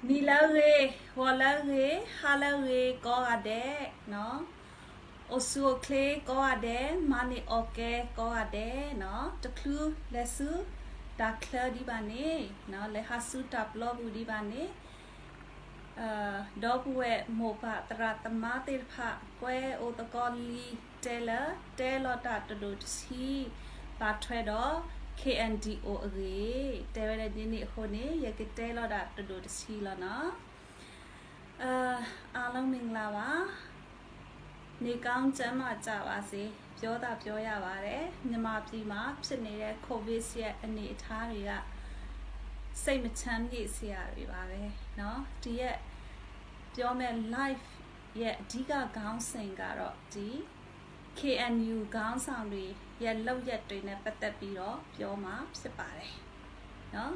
နံၤလၢအဂ့ၤ, ဂီၤလၢအဂ့ၤ, ဟါလၢအဂ့ၤ ကိးဂၤဒဲး, အိၣ်ဆူၣ်အိၣ်ချ့ကိးဂၤဒဲး, မၤန့ၢ်အီၣ်ကဲကိးဂၤဒဲး, တချုးလဲၤဆူတၢ်ချၢဒံးဘၣ်န့ၣ်, လဲၤဟးဆူတၢ်ပျီပူၤဒံးဘၣ်န့ၣ်, ဒီပုၢ်ဝဲၢ်မိၢ်ပၢ်သရၣ်သမါသ့ၣ်တဖၣ် ကွဲအိၣ်သကိးလံ, တဲလၢ တဲလီၤတၢ်တဒိၣ်တဆံ ဘၣ်ထွဲဒီး K N D O အဂ့ၢ်, တဲဝဲဒ်န့ၣ်အဃိန့ၣ် ယကတဲလီၤတၢ်တဒိၣ်တဆံလီၤနီၤ. အားလုံးမင်္ဂလာပါ, နေကောင်းကျန်းမာကြပါစေ, ပြောသာပြောရပါတယ်, မြန်မာပြည်မှာဖြစ်နေတဲ့ ကိုဗစ်ရဲ့အနေအထားတွေက စိတ်မချမ်းမြေ့စရာတွေပါပဲနော်. ဒီရက်ပြောမယ့် live ရဲ့အဓိကခေါင်းစဉ်ကတော့ ဒီ K N U ခေါင်းဆောင်တွေရဲ့လုပ်ရပ်တွေနဲ့ပတ်သက်ပြီးတော့ပြောမှာဖြစ်ပါတယ်နော်.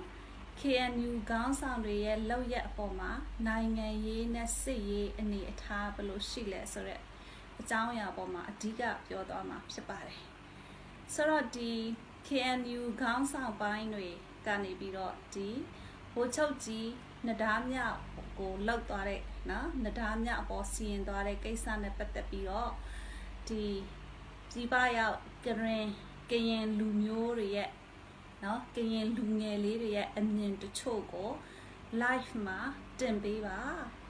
K N U ခေါင်းဆောင်တွေရဲ့လုပ်ရပ်အပေါ်မှာနိုင်ငံရေးနဲ့စစ်ရေးအနေအထားဘယ်လိုရှိလဲဆိုတဲ့အကြောင်းအရာပေါ်မှာအဓိကပြောသွားမှာဖြစ်ပါတယ်. ဆိုတော့ဒီ K N U ခေါင်းဆောင်ပိုင်းတွေကနေပြီးတော့ဒီဗိုလ်ချုပ်ကြီးနဒါမြကိုလုပ်သွားတဲ့နော်, နဒါမြအပေါ်စီရင်သွားတဲ့ကိစ္စနဲ့ပတ်သက်ပြီးတော့ဒီပြည်ပရောက်ကရင်ကရင်လူမျိုးတွေရဲ့နော်, ကရင်လူငယ်လေးတွေရဲ့အမြင်တချို့ကို live မှာတင်ပေးပါ,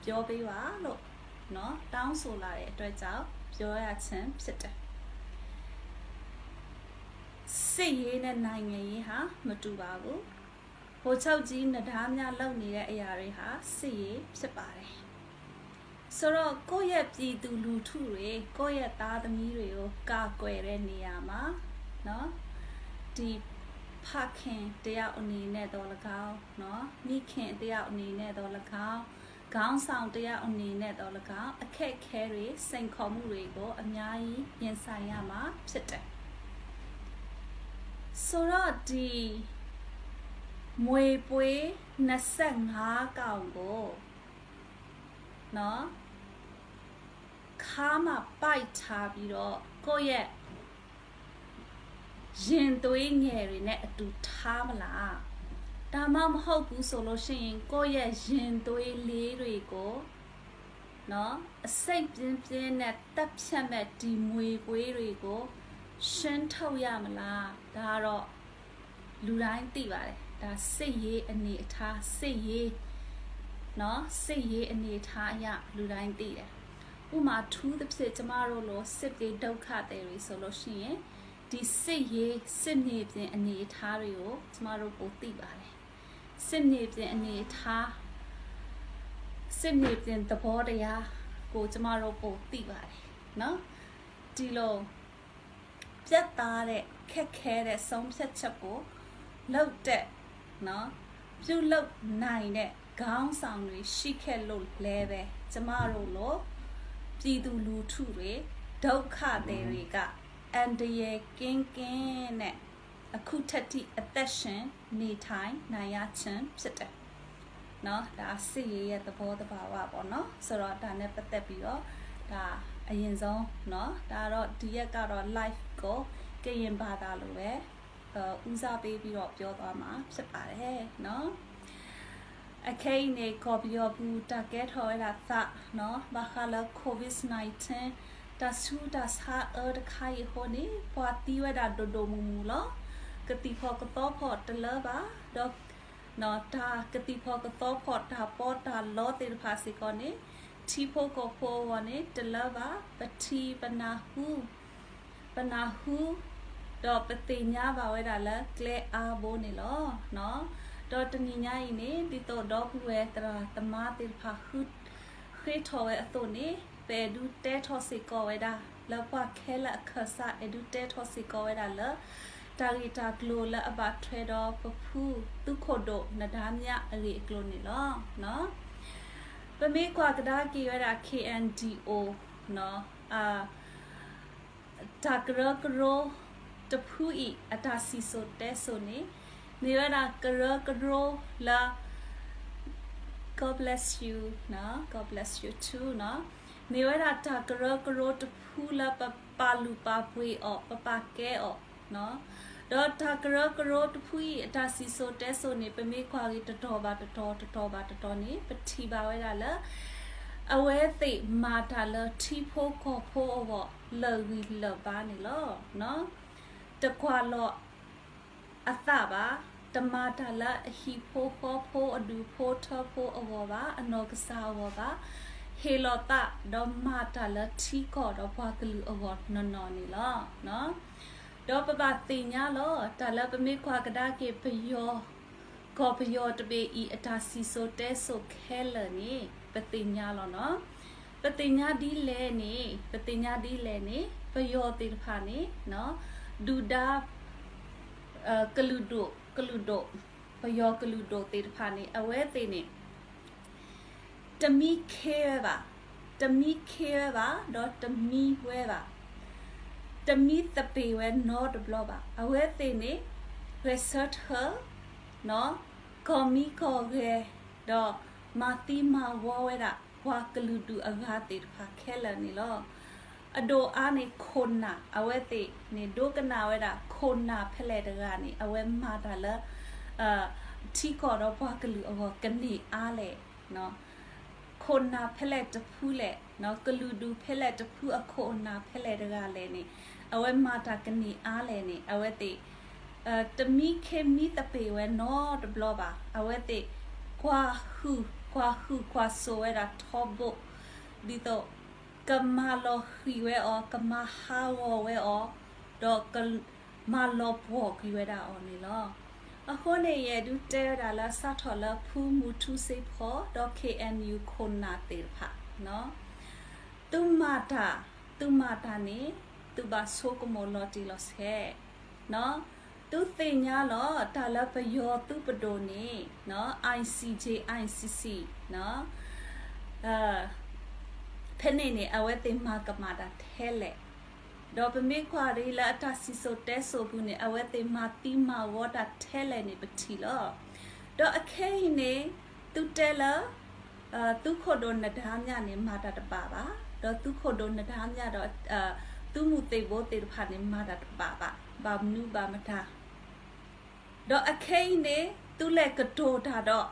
ပြောပေးပါလို့နော်, တောင်းဆိုလာတဲ့အတွက်ကြောင့်ပြောရခြင်းဖြစ်တယ်. စစ်ရေးနဲ့နိုင်ငံရေးဟာမတူပါဘူး. ဗိုလ်ချုပ်ကြီးနဒါမြလုပ်နေတဲ့အရာတွေဟာစစ်ရေးဖြစ်ပါတယ်. ဆိုတော့ကိုယ့်ရဲ့ပြည်သူလူထုတွေ, ကိုယ့်ရဲ့သားသမီးတွေကိုကာကွယ်တဲ့နေရာမှာနော်, ဒီဖခင်တစ်ယောက်အနေနဲ့သော်လည်းကောင်းနော်, မိခင်တစ်ယောက်အနေနဲ့သော်လည်းကောင်း, ခေါင်းဆောင်တစ်ယောက်အနေနဲ့သော်လည်းကောင်းအခက်အခဲတွေစိန်ခေါ်မှုတွေကိုအများကြီးရင်ဆိုင်ရမှာဖြစ်တယ်. ဆိုတော့ဒီမြွေပွေးနှစ်ဆယ့်ငါးကောင်ကိုနော်, ခါမှာပိုက်ထားပြီးတော့ကိုယ့်ရဲ့ရင်သွေးငယ်တွေနဲ့အတူထားမလား? ဒါမှမဟုတ်ဘူးဆိုလို့ရှိရင်ကိုယ့်ရဲ့ရင်သွေးလေးတွေကိုနော်, အစိတ်ပြင်းပြင်းနဲ့တပ်ဖြတ်မဲ့ဒီမွေပွေးတွေကိုရှင်းထုတ်ရမလား? ဒါကတော့လူတိုင်းသိပါတယ်. ဒါစစ်ရေးအနေအထား, စစ်ရေးနော်, စစ်ရေးအနေအထားအရလူတိုင်းသိတယ်. ဥပမာထူးသဖြင့်ကျမတို့လိုစစ်ပြေးဒုက္ခသည်တွေဆိုလို့ရှိရင်ဒီစစ်ရေးစစ်မြေပြင်အနေအထားတွေကိုကျမတို့ပိုသိပါတယ်. စစ်မြေပြင်အနေအထား, စစ်မြေပြင်သဘောတရားကိုကျမတို့ပိုသိပါတယ်နော်. ဒီလိုပြတ်သားတဲ့ခက်ခဲတဲ့ဆုံးဖြတ်ချက်ကိုလုပ်တဲ့နော်, ပြုလုပ်နိုင်တဲ့ခေါင်းဆောင်တွေရှိခဲ့လို့လဲပဲကျမတို့လိုပြည်သူလူထုတွေဒုက္ခသည်တွေကအန္တရာယ်ကင်းကင်းနဲ့အခုထက်ထိအသက်ရှင်နေထိုင်နိုင်ရခြင်းဖြစ်တယ်နော်. ဒါစစ်ရေးရဲ့သဘောသဘာဝပေါ့နော်. ဆိုတော့ဒါနဲ့ပတ်သက်ပြီးတော့ဒါအရင်ဆုံးနော်, ဒါတော့ဒီရက်ကတော့ live ကိုကရင်ဘာသာလိုပဲဦးစားပေးပြီးတော့ပြောသွားမှာဖြစ်ပါတယ်နော်. အခဲအံၤန့ၣ်ကီၢ်ပယီၤပူၤတၢ်ကဲထီၣ်ဝဲဒၣ်သးနော်, ဘၣ်ဃးလၢ COVID nineteen တၢ်ဆူးတၢ်ဆါအၢတခါအံၤအဃိန့ၣ် ပှၤသံဝဲဒၣ်ဒိၣ်ဒိၣ်မုၢ်မုၢ်လီၤ. ကသံၣ်ဖီၣ်ကသီဖီၣ်တလၢဘၣ်, ဒီး တၢ်ကသံၣ်ဖီၣ်ကသီဖီၣ်တၢ်ပီးတၢ်လီသ့ၣ်တဖၣ်စ့ၢ်ကီးန့ၣ် ထံဖိကီၢ်ဖိအဂီၢ်န့ၣ် တလၢဘၣ်, ပထံပနၢ်ဟူ, ပနၢ်ဟူ, ဒီးပသ့ၣ်ညါဘၣ်ဝဲဒၣ်လၢကျဲအါဘိန့ၣ်လီၤ. ဒီးတနံၤညါအံၤန့ၣ် ဒ်သိးဒီပုၢ်ဝဲၢ်သရၣ်သမါသ့ၣ်တဖၣ်ဃု ဃ့ထီၣ်ဝဲအသိးန့ၣ် ပအဲၣ်ဒူးတဲထီၣ်စ့ၢ်ကီးဝဲဒၣ် လၢပှၤခဲလၢာ်အခၢၣ်စး အဲၣ်ဒူးတဲထီၣ်စ့ၢ်ကီးဝဲဒၣ်လၢ တၢ်ဂ့ၢ်တၢ်ကျိၤလၢအဘၣ်ထွဲဒီးပဖုသုးခိၣ်ဒိၣ်နဒါမြအဂ့ၢ်အကျိၤန့ၣ်လီၤ. ပမ့ၢ်ကွၢ်ကဒါက့ၤဝဲဒၣ် K N D O တၢ်ကရၢကရိ တဖုအံၤအတၢ်စံၣ်စိၤတဲစိၤန့ၣ် မ့ၢ်ဝဲဒၣ်ကရၢကရိလၢ God bless you, God bless you too မ့ၢ်ဝဲဒၣ်တၢ်ကရၢကရိတဖုလၢပပာ်လုၢ်ပာ်ပှ့ၤအီၤ ပပာ်ကဲအီၤ, ဒီးတၢ်ကရၢကရိတဖုအံၤ အတၢ်စံၣ်စိၤတဲစိၤန့ၣ် ပမ့ၢ်ကွၢ်က့ၤတတီၤဘၣ်တတီၤ တတီၤဘၣ်တတီၤန့ၣ် ပထံၣ်ဘၣ်ဝဲဒၣ်လၢ အဝဲသ့ၣ်မၤတၢ်လၢထံဖိကီၢ်ဖိအဂီၢ် လၢာ်ဂံၢ်လၢာ်ဘါန့ၣ်လီၤ. တကွၢ်လီၤ အသးဘၣ်, တမၤတၢ်လၢအဟံၣ်ဖိဃီဖိ အဒူၣ်ဖိထၢဖိအဂီၢ်ဘၣ်, အနီၢ်ကစၢ်အဂီၢ်ဘၣ်, ဟ့ၣ်လီၤသးဒီးမၤတၢ်လၢထံကီၢ်ဒီးပှၤကလုာ်အဂီၢ်နီၢ်နီၢ်န့ၣ်လီၤ. ဒီးပဘၣ်သ့ၣ်ညါလီၤ တၢ်လၢပမ့ၢ်ကွၢ်ကဒါက့ၤပယီၤ ကီၢ်ပယီၤတဘ့ၣ်အံၤ အတၢ်စံၣ်စိၤတဲစိၤခဲလၢာ်န့ၣ် ပသ့ၣ်ညါလီၤနီၤ. ပသ့ၣ်ညါဒ်လဲၣ်န့ၣ်, ပသ့ၣ်ညါဒ်လဲၣ်န့ၣ် ပယီၤသ့ၣ်တဖၣ်န့ၣ် ဒုၣ်ဒါ ကလုာ်ဒူၣ်, ကလုာ်ဒိၣ်, ပယီၤကလုာ်ဒိၣ်သ့ၣ်တဖၣ်န့ၣ် အဝဲသ့ၣ်န့ၣ် တမံခ့ဝဲဘၣ်, တမံခ့ဝဲဘၣ်, ဒီးတမံဝဲဘၣ်, တမံသပ့ၤဝဲနီတဘျီဘၣ်. အဝဲသ့ၣ်န့ၣ် ဂဲၤဆၢထၢၣ် ကီၢ်မံကီၢ်ဂဲၤ, ဒီးမၤသံမၤဝီဝဲဒၣ် ပှၤကလုာ်ဒူၣ်အဂၤသ့ၣ်တဖၣ်ခဲလၢာ်န့ၣ်လီၤ. အဒိၣ်အါန့ၣ်ခိၣ်နၢ် အဝဲသ့ၣ်န့ၣ် ဒိကနၣ်ဝဲဒၣ်ခိၣ်နၢ်ဖဲလဲၣ်တဂၤန့ၣ် အဝဲမၤတၢ်လၢ ထံကီၢ်ဒီးပှၤကလုာ်အဂီၢ်ကန့ၢ်အါလဲၣ် ခိၣ်နၢ်ဖဲလဲၣ်တဖုလဲၣ်, ကလုာ်ဒူၣ်ဖဲလဲၣ်တဖုအခိၣ်အနၢ်ဖဲလဲၣ်တဂၤလဲၣ်န့ၣ် အဝဲမၤတၢ်ကန့ၢ်အါလဲၣ်န့ၣ် အဝဲသ့ၣ် တမံခ့မံသပ့ၤဝဲနီတဘျီဘၣ်. အဝဲသ့ၣ် ကွၢ်ဟုၣ်, ကွၢ်ဟုၣ်ကွၢ်စိာ်ဝဲဒၣ်ထီဘိ, ဒ်သိး ကမၤလီၤဃံၤဝဲအီၤ, ကမၤဟးဂီၤဝဲအီၤ, ဒီးကမၤလီၤပှီၢ်ကွံာ်ဝဲဒၣ်အီၤန့ၣ်လီၤ. အဃိန့ၣ် ယအဲၣ်ဒိးတဲဝဲဒၣ်လၢ စးထီၣ်လၢဖုမူထူစ့ဖီ ဒီး ခ့ဢၢၣ်ယူၣ် ခိၣ်နၢ်သ့ၣ်တဖၣ် သုမၤတၢ်, သုမၤတၢ်န့ၣ် သုဘၣ်ဆိကမိၣ်လီၤတံၢ်လီၤဆဲး, သုသ့ၣ်ညါလီၤ တၢ်လၢပယီၤသုပဒိၣ်န့ၣ် ICJ, ICC ဖဲန့ၣ်န့ၣ် အဝဲသ့ၣ်မၤကမၣ်တၢ်ထဲလဲၣ်, ဒီးပမ့ၢ်ကွၢ်ဒ်လၢအတၢ်စံၣ်စိၤတဲစိၤပူၤန့ၣ် အဝဲသ့ၣ်မၤသံမၤဝီတၢ်ထဲလဲၣ်န့ၣ် ပထံၣ်လီၤ. ဒီးအခဲအံၤန့ၣ် သုတဲလၢ သုးခိၣ်ဒိၣ်နဒါမြန့ၣ် မၤတၢ်တဘၣ်ဘၣ်, ဒီးသုးခိၣ်ဒိၣ်နဒါမြဒီး သုးမုၢ်သံၣ်ဘိသ့ၣ်တဖၣ်န့ၣ် မၤတၢ်တဘၣ်ဘၣ်, ဘၣ်မနုၤဘၣ်မတၤ, ဒီးအခဲအံၤန့ၣ် သုလဲၤကတိၤတၢ်ဒီး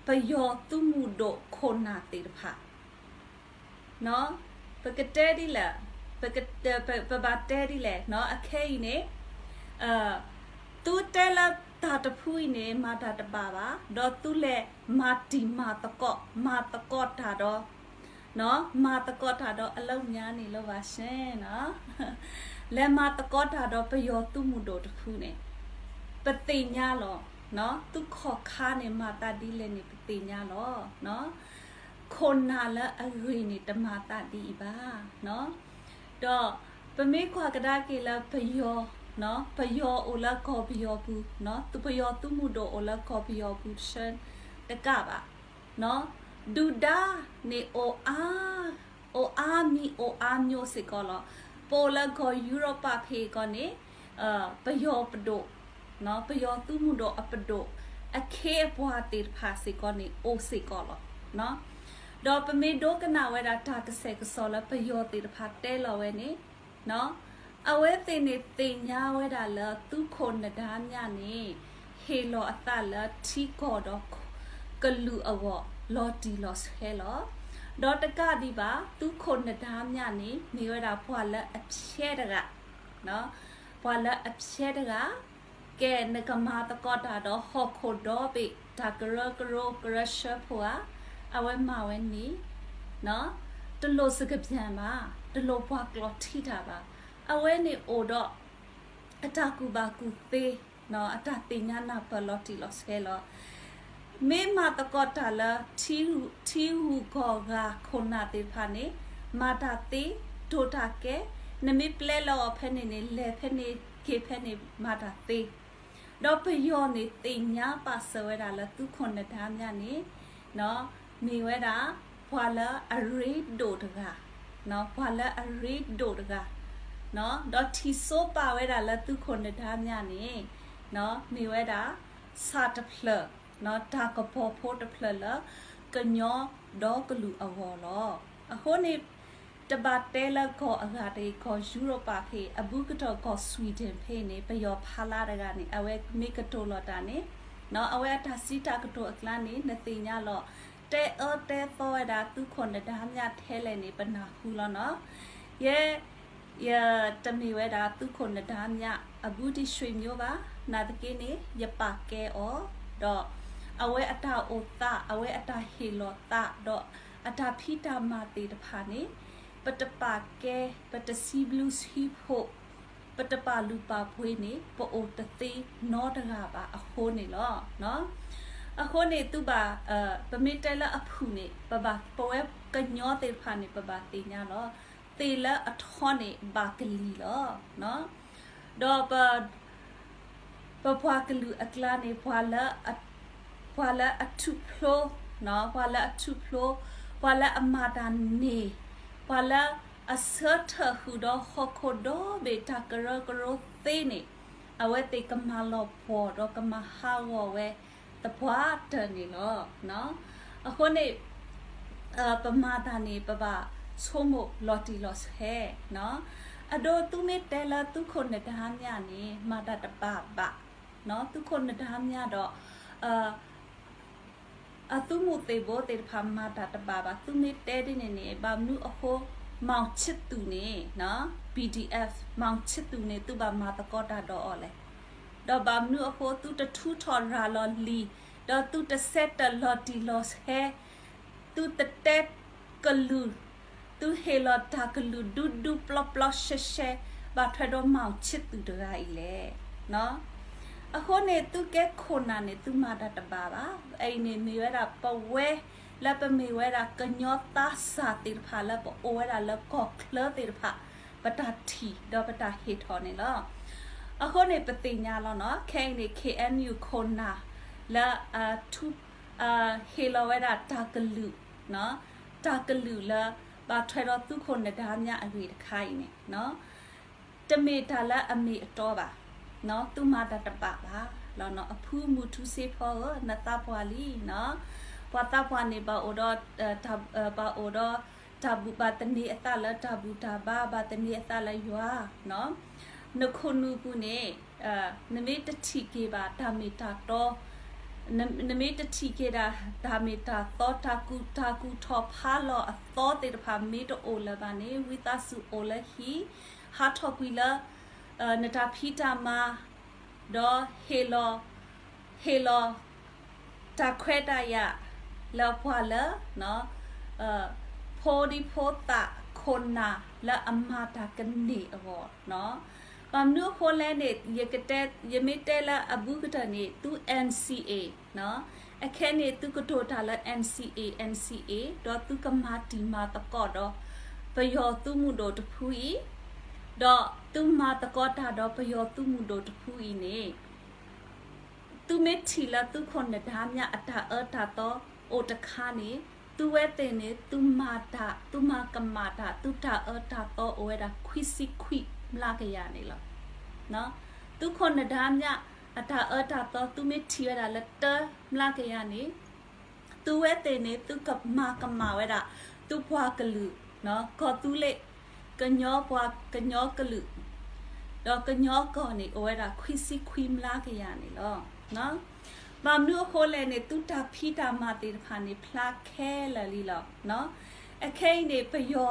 ပယီၤသုးမုၢ်ဒိၣ်ခိၣ်နၢ်သ့ၣ်တဖၣ် ပကတဲဒ်လဲၣ်, ပက, ပ, ပဘၣ်တဲဒ်လဲၣ်, အခဲအံၤန့ၣ် သုတဲလၢတၢ်တဖုအံၤန့ၣ် မၤတၢ်တဘၣ်ဘၣ်, ဒီးသုလဲၤမၤတံၢ်မၤသကိး, မၤသကိးတၢ်ဒီး, မၤသကိးတၢ်ဒီးအလၢညါန့ၣ်လၢဘၣ်ရှဲနီၤ, လဲၤမၤသကိးတၢ်ဒီးပယီၤသုးမုၢ်ဒိၣ်တဖုန့ၣ် ပသ့ၣ်ညါလီၤ. သုးခီၣ်ခါန့ၣ် မၤသးဒ်လဲၣ်န့ၣ် ပသ့ၣ်ညါလီၤ. ခိၣ်နၢ်လၢအဂ့ၤန့ၣ် တမၤသးဒ်အံၤဘၣ်. ဒီးပမ့ၢ်ကွၢ်ကဒါက့ၤလၢပယီၤ, ပယီၤအိၣ်လၢကီၢ်ပယီၤပူၤ, သုပယီၤသုးမုၢ်ဒိၣ်အိၣ်လၢကီၢ်ပယီၤပူၤတဆၢတကးဘၣ်, ဒုၣ်ဒါန့ၣ်အိၣ်အါ, အိၣ်အါမံၤအိၣ်အါမျိၤစ့ၢ်ကီးလီၤ. ပအိၣ်လၢကီၢ်ယူရပၤဖဲအံၤကီးန့ၣ် ပယီၤပဒိၣ်, ပယီၤသုးမုၢ်ဒိၣ်အပဒိၣ်, အခ့အပှၤသ့ၣ်တဖၣ်စ့ၢ်ကီးန့ၣ် အိၣ်စ့ၢ်ကီးလီၤ. ဒီးပမ့ၢ်ဒိကနၣ်ဝဲဒၣ်တၢ်ကစဲးကစီးလၢပယီၤသ့ၣ်တဖၣ်တဲလီၤဝဲန့ၣ် အဝဲသ့ၣ်န့ၣ်သ့ၣ်ညါဝဲဒၣ်လၢသုးခိၣ်နဒါမြန့ၣ် ဟ့ၣ်လီၤအသးလၢထံကီၢ်ဒီး ကလုာ်အဂီၢ်လီၤတံၢ်လီၤဆဲးလီၤ. ဒီးတကးဒံးဘၣ် သုးခိၣ်နဒါမြန့ၣ် မ့ၢ်ဝဲဒၣ်ပှၤလၢအဖျဲတဂၤ, ပှၤလၢအဖျဲတဂၤ, ကဲနကမၤသကိးတၢ်ဒီးဟီၣ်ခိၣ်ဒီဘ့ၣ် တၢ်ကရၢကရိကရၢဆၢဖိဧါ, အဝဲမၤဝဲန့ၣ် တလိၣ်စကပြန်ဘၣ်, တလိၣ်ပှၤကျိာ်ထံတၢ်ဘၣ်. အဝဲန့ၣ်အိၣ်ဒီး အတၢ်ကူၣ်ဘၣ်ကူၣ်သ့, အတၢ်သ့ၣ်ညါနၢ်ပၢၢ်လီၤတံၢ်လီၤဆဲးလီၤ. မ့ၢ်မၤသကိးတၢ်လၢ ထံဂုၤကီၢ်ဂၤခိၣ်နၢ်သ့ၣ်တဖၣ်န့ၣ် မၤတၢ်သ့, တိၢ်တၢ်ကဲ, နမ့ၢ်ပျဲလီၤအီၤဖဲန့ၣ်န့ၣ် လဲၤဖဲန့ၣ်က့ၤဖဲန့ၣ်မၤတၢ်သ့ ဒီးပယီၤန့ၣ်သ့ၣ်ညါပာ်စၢၤဝဲဒၣ်လၢသုးခိၣ်နဒါမြန့ၣ် မ့ၢ်ဝဲဒၣ် ပှၤလၢအရ့ဒိၣ်တဂၤ, ပှၤလၢအရ့ဒိၣ်တဂၤ, ဒီးထံၣ်စိပာ်ဝဲဒၣ်လၢသုးခိၣ်နဒါမြန့ၣ် မ့ၢ်ဝဲဒၣ် ဆၣ်တဖျၢၣ်, တၢ်ကပီၤဖိတဖျၢၣ်လၢ ကညီဒီကလုာ်အဂီၢ်လီၤ. အဃိန့ၣ် တဘၣ်တဲလၢကီၢ်အဂၤတဂ့ၤ, ကီၢ်ယူရိပၤဖဲ အဘူးကတၢၢ်ကီၢ် Sweden ဖဲန့ၣ် ပယီၤဖးလါတဂၤန့ၣ် အဝဲမ့ၢ်ကတိၤလီၤတၢ်န့ၣ်, အဝဲအတၢ်စံးတၢ်ကတိၤအကျါန့ၣ် နသ့ၣ်ညါလီၤ. တဲအၢတဲသီဝဲဒၣ်သုးခိၣ်နဒါမြထဲလဲၣ်န့ၣ် ပနၢ်ဟူလီၤနီၤ. ယဲ ယတမ့ၢ်ဝဲဒၣ်သုးခိၣ်နဒါမြ အဘူးတံၢ်ဆွေမျိုးဘၣ်, နာ်သက့န့ၣ် ယပာ်ကဲအီၤ, ဒီးအဝဲအတၢ်အိၣ်သး, အဝဲအတၢ်ဟ့ၣ်လီၤသး, ဒီးအတၢ်ဖံးတၢ်မၤသ့ၣ်တဖၣ်န့ၣ် ပတပာ်ကဲ, ပတစံးဘျုးစံးဖှိၣ်, ပတပာ်လုၢ်ပာ်ပှ့ၤန့ၣ် ပအိၣ်တသ့နီတဂၤဘၣ်အဃိန့ၣ်လီၤ. အဃိန့ၣ်သုဘၣ်, ပမ့ၢ်တဲလၢအဖုၣ်န့ၣ် ပဘၣ်, ပဝဲကညီသ့ၣ်တဖၣ်န့ၣ် ပဘၣ်သ့ၣ်ညါလီၤ. သ့ၣ်လၢအထီန့ၣ်ဘၣ်ကလံၤလီၤ. ဒီးပ ပပှၤကလုာ်အကျါန့ၣ် ပှၤလၢအထူၣ်ဖျိ, ပှၤလၢအထူၣ်ဖျိ, ပှၤလၢအမၤတၢ်န့ၢ်, ပှၤလၢအဆၢထၢၣ်ဃုာ်ဒီးဟီၣ်ခိၣ်ဒီဘ့ၣ်တၢ်ကရၢကရိသ့န့ၣ် အဝဲသ့ၣ်ကမၤလီၤပှီၢ်ဒီးကမၤဟးဂီၤဝဲသပှၢ်တၢၢ်န့ၣ်လီၤ. အဃိန့ၣ် ပမၤတၢ်န့ၣ် ပဘၣ်ဆိကမိၣ်လီၤတံၢ်လီၤဆဲး, အဒိသုမ့ၢ်တဲလၢသုးခိၣ်နဒါမြန့ၣ် မၤတၢ်တဘၣ်ဘၣ်, သုးခိၣ်နဒါမြဒီး အသုးမုၢ်သံၣ်ဘိသ့ၣ်တဖၣ်မၤတၢ်တဘၣ်ဘၣ်, သုမ့ၢ်တဲဒ်န့ၣ်န့ၣ် ဘၣ်မနုၤအဃိ မောင်ချစ်သူန့ၣ် PDFမောင်ချစ်သူန့ၣ် သုဘၣ်မၤသကိးတၢ်ဒီးအီၤလဲၣ်. ဒီးဘၣ်မနုၤအဃိသုတထုးထီၣ်ရၤလီၤလံာ်, ဒီးသုတဆဲးတၢးလီၤတံၢ်လီၤဆဲး, သုတတဲကလုၢ်, သုဟ့ၣ်လီၤတၢ်ကလုၢ်ဒူဒူပျီပျီရှဲရှဲ ဘၣ်ထွဲဒီး မောင်ချစ်သူ တဂၤအံၤလဲၣ်. အဃိန့ၣ် သုကဲခိၣ်နၢ်န့ၣ် သုမၤတၢ်တဘၣ်ဘၣ်. အအံၤန့ၣ်မ့ၢ်ဝဲဒၣ်ပဝဲ လၢပမ့ၢ်ဝဲဒၣ်ကညီသးစၢ်သ့ၣ်တဖၣ်လၢပအိၣ်ဝဲဒၣ်လၢကီၢ်ချၢသ့ၣ်တဖၣ် ပတၢ်ထံၣ်ဒီးပတၢ်ဟ့ၣ်ထီၣ်န့ၣ်လီၤ. အဃိန့ၣ် ပသ့ၣ်ညါလီၤနီၤ, ခဲအံၤန့ၣ် KNU ခိၣ်နၢ်လၢ ဟ့ၣ်လီၤဝဲဒၣ်တၢ်ကလုၢ်, တၢ်ကလုၢ်လၢ ဘၣ်ထွဲဒီးသုးခိၣ်နဒါမြအဂ့ၢ်တခါအံၤန့ၣ် တမ့ၢ်တၢ်လၢအမ့ၢ်အတီဘၣ်. သုမၤတၢ်တဘၣ်ဘၣ်. အဖုမူထူစ့ဖီဧၢ, နသးပှၢ်လံနီၤ. ပှၤသးပှၢ်န့ၣ် ဘၣ်အိၣ်ဒီး, ဘၣ်အိၣ်ဒီး တၢ်ဘူၣ်ဘၣ်သန့ၤအသးလၢတၢ်ဘူၣ်တၢ်ဘါ, ဘၣ်သန့ၤအသးလၢယွၤ, နခိၣ်နူာ်ပူၤန့ၣ် နမ့ၢ်တထံၣ်က့ၤဘၣ်တၢ်မ့ၢ်တၢ်တီ, နမ့ၢ်တထံၣ်က့ၤဒၣ်တၢ်မ့ၢ်တၢ်တီ, တၢ်ကူၣ်, တၢ်ကူၣ်ထီၣ်ဖးလီၤအသီသ့ၣ်တဖၣ်မ့ၢ်တအိၣ်လၢၤဘၣ်န့ၣ် ဝံသးစူၤအိၣ်လၢဟံၣ်, ဟးထီၣ်ကွံာ်လၢ နတၢ်ဖံးတၢ်မၤ, ဒီးဟ့ၣ်လီၤ, ဟ့ၣ်လီၤ တၢ်ခွဲးတၢ်ယာ်လၢပှၤလၢ ဖိဒံဖိသၣ်ခိၣ်နၢ်လၢအမၤတၢ်ကန့ၢ်အဂီၢ်, ဘၣ်မနုၤအဃိလဲၣ်န့ၣ် ယကတဲ, ယမ့ၢ်တဲလၢအဘူးကတၢၢ်န့ၣ် သု NCA အခဲန့ၣ်သုကတိၤတၢ်လၢ NCA, NCA ဒီးသုကမၤတံၢ်မၤသကိးဒီး ပယီၤသုးမုၢ်ဒိၣ်တဖုအံၤ, ဒီးသုမၤသကိးတၢ်ဒီးပယီၤသုးမုၢ်ဒိၣ်တဖုအံၤန့ၣ် သုမ့ၢ်ထံၣ်လၢသုးခိၣ်နဒါမြအတၢ်အၢတၢ်သီအိၣ်တခါန့ၣ် သုဝဲသ့ၣ်န့ၣ် သုမၤတၢ်, သုမၤကမၣ်တၢ်, သုတၢ်အၢတၢ်သီအိၣ်ဝဲဒၣ်ခွံဆံခွံမျးကယၤန့ၣ်လီၤ. သုးခိၣ်နဒါမြအတၢ်အၢတၢ်သီ သုမ့ၢ်ထံၣ်ဝဲဒၣ်လၢတမျးကယၤန့ၣ် သုဝဲသ့ၣ်န့ၣ် သုကမၤကမၣ်ဝဲဒၣ် သုပှၤကလုာ်, ကီၢ်သူလ့ၤ, ကညီပှၤ, ကညီကလုာ်, ဒီးကညီကီၢ်န့ၣ် အိၣ်ဝဲဒၣ်ခွံဆံခွံမျးကယၤန့ၣ်လီၤ. ဘၣ်မနုၤအဃိလဲၣ်န့ၣ် သုတၢ်ဖံးတၢ်မၤသ့ၣ်တဖၣ်န့ၣ် ဖျါခဲလၢာ်လံလီၤ. အခဲအံၤန့ၣ် ပယီၤ,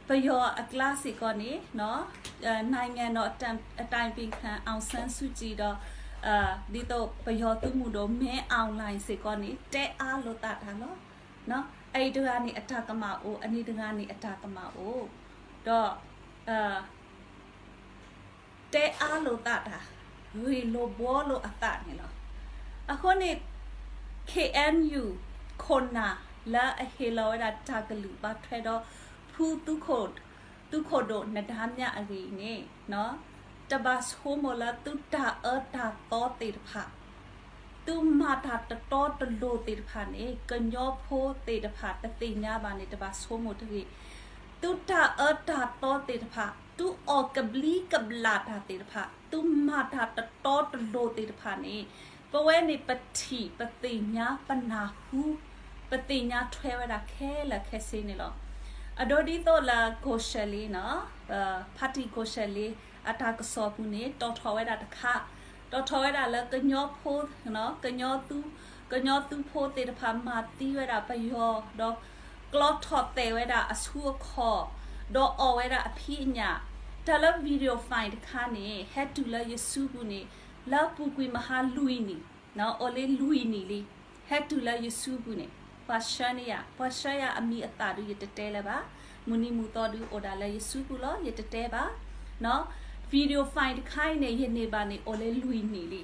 ပယီၤအကျါစ့ၢ်ကီးန့ၣ် နိုင်ငံတော်အတိုင်ပင်ခံ အောင်ဆန်းစုကြည် ဒီး ဒ်သိးပယီၤသုးမုၢ်ဒိၣ် မင်းအောင်လှိုင် စ့ၢ်ကီးန့ၣ် တဲအါလိာ်သးတၢ်လီၤ. အအံၤတဂၤန့ၣ်အတၢ်ကမၣ်အိၣ်, အန့ၣ်တဂၤန့ၣ်အတၢ်ကမၣ်အိၣ်, ဒီး တဲအါလိာ်သးတၢ်, ဂ့ၢ်လိာ်ဘှီလိာ်အသးန့ၣ်လီၤ. အဃိန့ၣ် KNU ခိၣ်နၢ်လၢအဟ့ၣ်လီၤဝဲဒၣ်တၢ်ကလုၢ်ဘၣ်ထွဲဒီး ဖုသုးခိၣ်, သုးခိၣ်ဒိၣ်နဒါမြအဂ့ၢ်အံၤန့ၣ် တဘၣ်ဆိကမိၣ်လၢသုတၢ်အၢတၢ်သီသ့ၣ်တဖၣ် သုမၤတၢ်တတီတလိၤသ့ၣ်တဖၣ်န့ၣ် ကညီဖိသ့ၣ်တဖၣ်တသ့ၣ်ညါဘၣ်န့ၣ် တဘၣ်ဆိကမိၣ်တဂ့ၤ. သုတၢ်အၢတၢ်သီသ့ၣ်တဖၣ်, သုအီၣ်ကဘျံးကဘျၣ်တၢ်သ့ၣ်တဖၣ်, သုမၤတၢ်တတီတလိၤသ့ၣ်တဖၣ်န့ၣ် ပဝဲန့ၣ်ပထံၣ်ပသ့ၣ်ညါပနၢ်ဟူ ပသ့ၣ်ညါထွဲဝဲဒၣ်ခဲလၢာ်ခဲဆ့န့ၣ်လီၤ. အဒိဒ်သိးလၢကိၤၡၢၣ်လ့နီၤ, ဖါတံၣ်ကိၤၡၢၣ်လ့ အတၢ်ကစီၣ်ပူၤန့ၣ် တီၣ်ထီၣ်ဝဲဒၣ်တခါ, တီၣ်ထီၣ်ဝဲဒၣ်လၢကညီဖိ, ကညီ, ကညီသုးဖိသ့ၣ်တဖၣ်မၤသံဝဲဒၣ်ပယီၤ, ဒီးကျီထီၣ်သဲးဝဲဒၣ်အဆူအခီၣ်, ဒီးအီၣ်ဝဲဒၣ်အဖံးအညၣ်, တၢ်လၢ video file တခါန့ၣ် ဟဲတုၤလၢယစုပူၤန့ၣ် လၢပူၤကွံာ်မဟါလွံၢ်နံၣ်, အိၣ်လၢလွံၢ်နံၣ်လံ, ဟဲတုၤလၢယစုပူၤန့ၣ် ပှၤဆှၢန့ၢ်ယၤ, ပှၤဆှၢယၤအမံၤအသၣ်ဒုးယတတဲလၢၤဘၣ်, မုၢ်နံၤမုၢ်သီဒုးအိၣ်ဒၣ်လၢယစုပူၤလီၤ, ယတတဲဘၣ်, video file တခါအံၤန့ၣ် ယန့ၢ်ဘၣ်န့ၣ် အိၣ်လၢလွံၢ်နံၣ်လံ,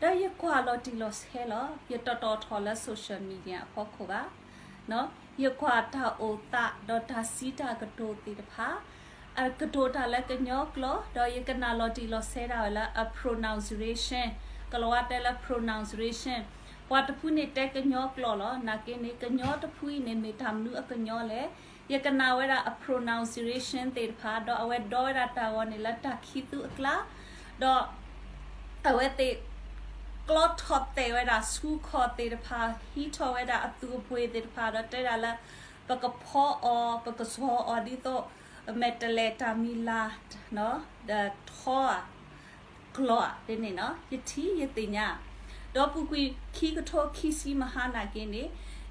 ဒီးယကွၢ်လီၤတံၢ်လီၤဆဲးလီၤ, ယတတီၣ်ထီၣ်လၢ social media အဖီခိၣ်ဘၣ်, ယကွၢ်တၢ်အိၣ်သးဒီးတၢ်စံးတၢ်ကတိၤသ့ၣ်တဖၣ်, အကတိၤတၢ်လၢကညီကျိာ်, ဒီးယကနၣ်လီၤတံၢ်လီၤဆဲးဒၣ်ဝဲလၢအ pronunciation, ကလၤဝါတဲလၢ pronunciation, ပှၤတဖုန့ၣ်တဲကညီကျိာ်လီၤ, နာ်က့န့ၣ် ကညီတဖုအံၤန့ၣ် မ့ၢ်တၢ်မနုၤအကညီလဲၣ်, ယကနၣ်ဝဲဒၣ်အ pronunciation သ့ၣ်တဖၣ်, ဒီးအဝဲဒီဝဲဒၣ်တၢ်ဂီၤန့ၣ်လၢတၢ်ခံသူအကျါ, ဒီး အဝဲသ့ၣ် ကျီထီၣ်သဲးဝဲဒၣ်ဆူခီၣ်သ့ၣ်တဖၣ်, ဟံးထီၣ်ဝဲဒၣ်အသုးအပှ့ၤသ့ၣ်တဖၣ်, ဒီးတဲဒၣ်လၢ ပကဖီအီၤ, ပကစီၤအီၤဒ်သိး မဲာ်တဲးလဲးတၢ်မံၤလၤ, ဒီးထီဧါ, ကျီဧါန့ၣ်, ယထံၣ်ယသ့ၣ်ညါ, ဒီးပူၤကွံာ်ခံကထိခံဆံမဟါနာ်က့န့ၣ်,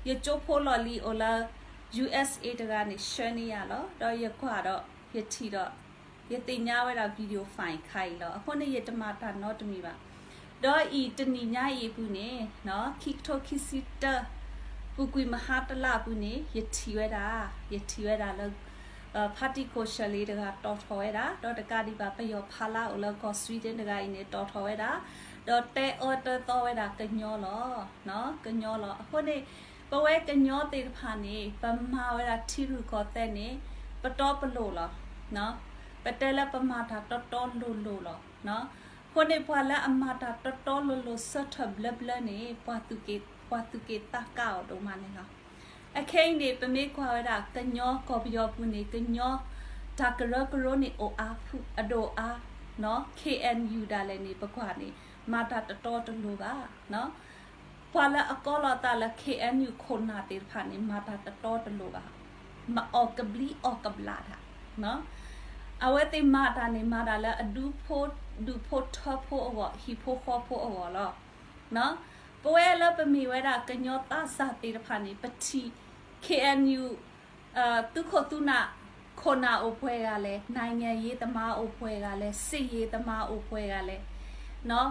ယကၠိဖိလီၢ်လံၤအိၣ်လၢ USA တဂၤန့ၣ် ဆှၢန့ၢ်ယၤလီၤ, ဒီးယကွၢ်ဒီး ယထံၣ်ဒီး ယသ့ၣ်ညါဝဲဒၣ် video file တခါအံၤလီၤ, အဃိန့ၣ်ယတမၤတၢ်နီတမံၤဘၣ်, ဒီးအံၤတနံၤညါအံၤအပူၤန့ၣ်, ခံကထိခံဆံတၢ, ပူၤကွံာ်မဟါတလါအပူၤန့ၣ် ယထံၣ်ဝဲဒၣ်, ယထံၣ်ဝဲဒၣ်လၢ ဖါတံၣ်ကိၤၡၢၣ်လ့တဂၤတီၣ်ထီၣ်ဝဲဒၣ်, ဒီးတကးဒံးဘၣ်ပယီၤဖးလါအိၣ်လၢကီၢ် Sweden တဂၤအံၤန့ၣ် တီၣ်ထီၣ်ဝဲဒၣ်, ဒီးတဲအၢတဲသီဝဲဒၣ်ကညီလီၤ, ကညီလီၤ, အဃိန့ၣ် ပဝဲကညီသ့ၣ်တဖၣ်န့ၣ် ပမၤဝဲဒၣ်ထံရူၢ်ကီၢ်သဲးန့ၣ် ပတီပလိၤလီၤ, ပတဲလၢပမၤတၢ်တီတီလိၤလိၤလီၤ, အဃိန့ၣ် ပှၤလၢအမၤတၢ်တီတီလိၤလိၤဆၢထၢၣ်ဘျၢဘျၢန့ၣ် ပှၤသူၣ်က့သးကါအီၤဒိၣ်မးန့ၣ်လီၤ, အခဲအံၤန့ၣ် ပမ့ၢ်ကွၢ်ဝဲဒၣ်ကညီကီၢ်ပယီၤပူၤန့ၣ် ကညီ တၢ်ကရၢကရိန့ၣ်အိၣ်အါဖုအဒိၣ်အါ, KNU ဒၣ်လဲာ်န့ၣ် ပကွၢ်န့ၣ် မၤတၢ်တတီတလိၤဘၣ်, ပှၤလၢအကိးလီၤသးလၢ KNU ခိၣ်နၢ်သ့ၣ်တဖၣ်န့ၣ် မၤတၢ်တတီတလိၤဘၣ်, မၤအီၣ်ကဘျံးအီၣ်ကဘျၣ်တၢ်, အဝဲသ့ၣ်မၤတၢ်န့ၣ် မၤတၢ်လၢအဒူဖိ, ဒူဖိထၢဖိအဂီၢ်, ဟံၣ်ဖိဃီဖိအဂီၢ်လီၤ, ပဝဲလၢပမ့ၢ်ဝဲဒၣ်ကညီသးစၢ်သ့ၣ်တဖၣ်န့ၣ် ပထံၣ် KNU သုးခိၣ်သုးနၢ် ခိၣ်နၢ်အိၣ်ပှဲၤဂၤလဲၣ်, နိုင်ငံရေးသမားအိၣ်ပှဲၤဂၤလဲၣ်, စစ်ရေးသမားအိၣ်ပှဲၤဂၤလဲၣ်,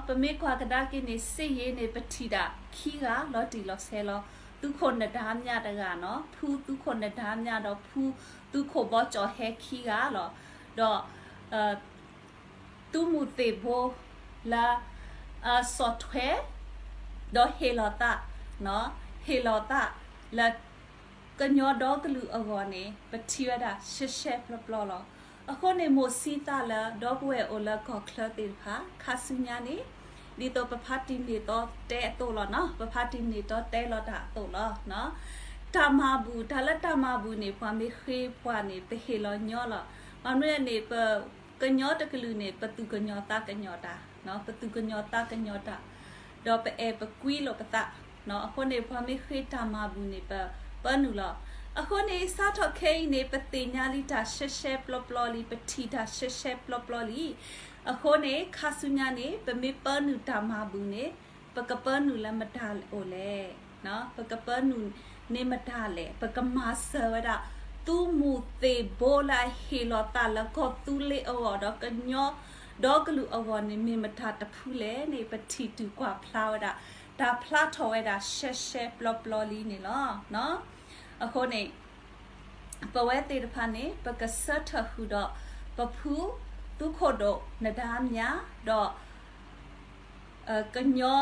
ပမ့ၢ်ကွၢ်ကဒါက့ၤန့ၣ် စစ်ရေးန့ၣ် ပထံၣ်ဒၣ်ခံဂၤလီၤတံၢ်လီၤဆဲးလီၤ, သုးခိၣ်နဒါမြဒီး ဖုသုးခိၣ်နဒါမြဒီး ဖုသုးခိၣ်ဘီကၠီၣ်ဟဲခံဂၤလီၤ, ဒီး သုးမုၢ်သ့ၣ်ဘိလၢ စီၤထွဲ ဒီးဟ့ၣ်လီၤသး, ဟ့ၣ်လီၤသးလၢ ကညီဒီကလုာ်အဂီၢ်န့ၣ် ပထံၣ်ဝဲဒၣ်ရှဲရှဲပျီပျီလီၤ. အဃိန့ၣ် မိၢ်စံသးလၢဒီပုၢ်ဝဲၢ်အိၣ်လၢကီၢ်ချၢသ့ၣ်တဖၣ် ခါဆူညါန့ၣ် ဒ်သိးပဖါတံၢ်န့ၢ်သီတဲအသိးလီၤနီၤ, ပဖါတံၢ်န့ၢ်သီတဲလီၤတၢ်အသိးလီၤ. တၢ်မၤဘူၣ်, တၢ်လၢတၢ်မၤဘူၣ်န့ၣ် ပှၤမ့ၢ်ဃ့ပှၤန့ၣ် ပဟ့ၣ်လီၤညီလီၤ. ဘၣ်မနုၤလဲၣ်န့ၣ် ပကညီတကလုာ်န့ၣ် ပသူၣ်ကညီၤသးကညီၤတၢ်, ပသူၣ်ကညီၤသးကညီၤတၢ်, ဒီးပအဲၣ်ပကွံလိာ်ပသး. အဃိန့ၣ် ပှၤမ့ၢ်ဃ့တၢ်မၤဘူၣ်န့ၣ် ပပၢနုာ်လီၤ. အဃိန့ၣ် စးထီၣ်ခဲအံၤန့ၣ် ပသ့ၣ်ညါလံတၢ်ရှဲရှဲပျီပျီလံ, ပထံၣ်တၢ်ရှဲရှဲပျီပျီလံ. အဃိန့ၣ် ခါဆူညါန့ၣ် ပမ့ၢ်ပၢနုာ်တၢ်မၤဘူၣ်န့ၣ် ပကပၢနုာ်လၢမတၤအိၣ်လဲၣ်. ပကပၢနုာ်န့ၢ်မတၤလဲၣ်. ပကမၤစၢၤဝဲဒၣ် သုးမုၢ်သ့ၣ်ဘိလၢအဟ့ၣ်လီၤသးလၢကီၢ်သူလ့ၤအဂီၢ်ဒီးကညီဒီကလုာ်အဂီၢ်န့ၣ် မ့ၢ်မတၤတဖုလဲၣ်န့ၣ် ပထံၣ်တုၤကွၢ်ဖျါဝဲဒၣ် တၢ်ဖျါထီၣ်ဝဲဒၣ်ရှဲရှဲပျီပျီလံန့ၣ်လီၤ. အဃိန့ၣ် ပဝဲသ့ၣ်တဖၣ်န့ၣ် ပကဆၢထၢၣ်ဃုာ်ဒီး ပဖုသုးခိၣ်ဒိၣ်နဒါမြ ဒီး ကညီ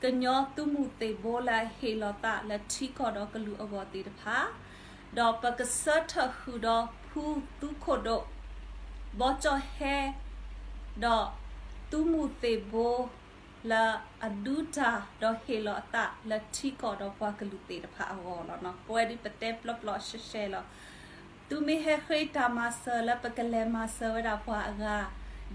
ကညီသုးမုၢ်သ့ၣ်ဘိလၢအဟ့ၣ်လီၤသးလၢထံကီၢ်ဒီးကလုာ်အဂီၢ်သ့ၣ်တဖၣ်, ဒီးပကဆၢထၢၣ်ဃုာ်ဒီးဖုသုးခိၣ်ဒိၣ် ဘီကၠီၣ်ဟဲ ဒီးသုးမုၢ်သ့ၣ်ဘိ လၢအဒုးတၢ်ဒီးဟ့ၣ်လီၤအသးလၢထံကီၢ်ဒီးပှၤကလုာ်သ့ၣ်တဖၣ်အဂီၢ်လီၤ. ပဝဲဒၣ်ပတဲပျီပျီရှဲရှဲလီၤ. သုမ့ၢ်ဟဲဃ့တၢ်မၤစၢၤလၢပကလဲၤမၤစၢၤဝဲဒၣ်ပှၤအဂၤ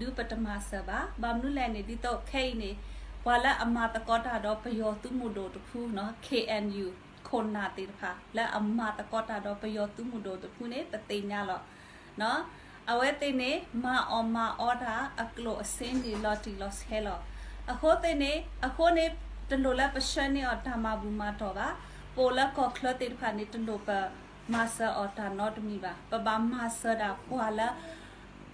ဒုးပတမၤစၢၤဘၣ်. ဘၣ်မနုၤလဲၣ်န့ၣ် ဒ်သိးခဲအံၤန့ၣ် ပှၤလၢအမၤသကိးတၢ်ဒီးပယီၤသုးမုၢ်ဒိၣ်တဖု KNU ခိၣ်နၢ် ခိၣ်နၢ်သ့ၣ်တဖၣ် လၢအမၤသကိးတၢ်ဒီးပယီၤသုးမုၢ်ဒိၣ်တဖုန့ၣ် ပသ့ၣ်ညါလီၤ. အဝဲသ့ၣ်န့ၣ် မၤအီၣ်မၤအီတၢ်အကျိၣ်အစ့န့ၣ်လီၤတံၢ်လီၤဆဲးလီၤ. အဃိသ့ၣ်န့ၣ် အဃိန့ၣ် တလိၣ်လၢပဆှၢန့ၢ်အီၤတၢ်မၤဘူၣ်မၤတီၢ်ဘၣ်. ပအိၣ်လၢကီၢ်ချၢသ့ၣ်တဖၣ်န့ၣ် တလိၣ်ပမၤစၢၤအီၤတၢ်နီတမံၤဘၣ်. ပဘၣ်မၤစၢၤဒၣ်ပှၤလၢ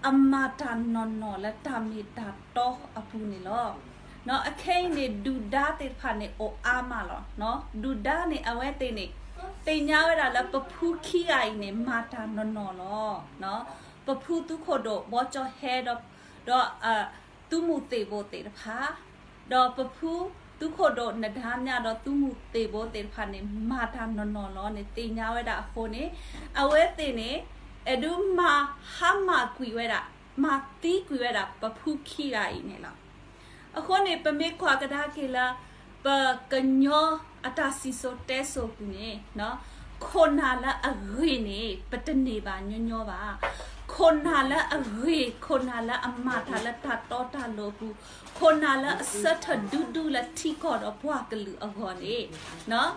အမၤတၢ်နီၢ်နီၢ်လၢတၢ်မ့ၢ်တၢ်တီအပူၤန့ၣ်လီၤ. အခဲအံၤန့ၣ် ဒုၣ်ဒါသ့ၣ်တဖၣ်န့ၣ် အိၣ်အါမးလီၤ. ဒုၣ်ဒါန့ၣ် အဝဲသ့ၣ်န့ၣ် သ့ၣ်ညါဝဲဒၣ်လၢပဖုခံဂၤအံၤန့ၣ် မၤတၢ်နီၢ်နီၢ်လီၤ. ပဖုသုးခိၣ်ဒိၣ်ဘီကၠီဟဲဒီး ဒီး သုးမုၢ်သ့ၣ်ဘိသ့ၣ်တဖၣ် ဒီးပဖုသုးခိၣ်ဒိၣ်နဒါမြဒီးသုးမုၢ်သ့ၣ်ဘိသ့ၣ်တဖၣ်န့ၣ် မၤတၢ်နီၢ်နီၢ်လီၤန့ၣ် သ့ၣ်ညါဝဲဒၣ်အဃိန့ၣ် အဝဲသ့ၣ်န့ၣ် အဲၣ်ဒိးမၤဟါမၢ်ကွံာ်ဝဲဒၣ် မၤသံကွံာ်ဝဲဒၣ် ပဖုခံဂၤအံၤန့ၣ်လီၤ. အဃိန့ၣ် ပမ့ၢ်ကွၢ်ကဒါက့ၤလၢ ပကညီအတၢ်စံၣ်စိၤတဲစိၤအပူၤန့ၣ် ခိၣ်နၢ်လၢအဂ့ၤန့ၣ် ပတန့ၢ်ဘၣ်ညီညီဘၣ်. ခိၣ်နၢ်လၢအဂ့ၤ, ခိၣ်နၢ်လၢအမၤတၢ်လၢတၢ်တီတၢ်လိၤအပူၤ, ခိၣ်နၢ်လၢအဆၢထၢၣ်ဒူဒူလၢထံကီၢ်ဒီးပှၤကလုာ်အဂီၢ်န့ၣ်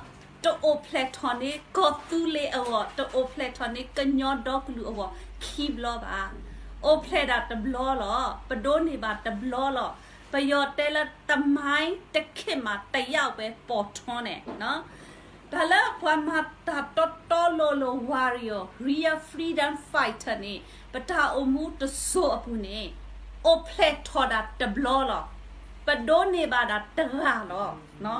တအိၣ်ဖျဲၣ်ထီၣ်န့ၢ်ကီၢ်သူလ့ၤအဂီၢ်, တအိၣ်ဖျဲၣ်ထီၣ်န့ၢ်ကညီဒီကလုာ်အဂီၢ်ခံဘျီဘၣ်. အိၣ်ဖျဲၣ်ဒၣ်တဘျီလီၤ. ပဒိးန့ၢ်ဘၣ်တဘျီလီၤ. ပယီၤတဲလၢ သမိုင်းတခေတ်မှာ တစ်ယောက်ပဲ ပေါ်ထွန်းတယ် တၢ်လၢပှၤမၤတၢ်တီတီလိၤလိၤ warrior, real freedom fighter န့ၣ် ပတၢ်အိၣ်မူတစိၤအပူၤန့ၣ် အိၣ်ဖျဲၣ်ထီၣ်ဒၣ်တဘျီလီၤ. ပဒိးန့ၢ်ဘၣ်ဒၣ်တဂၤလီၤ.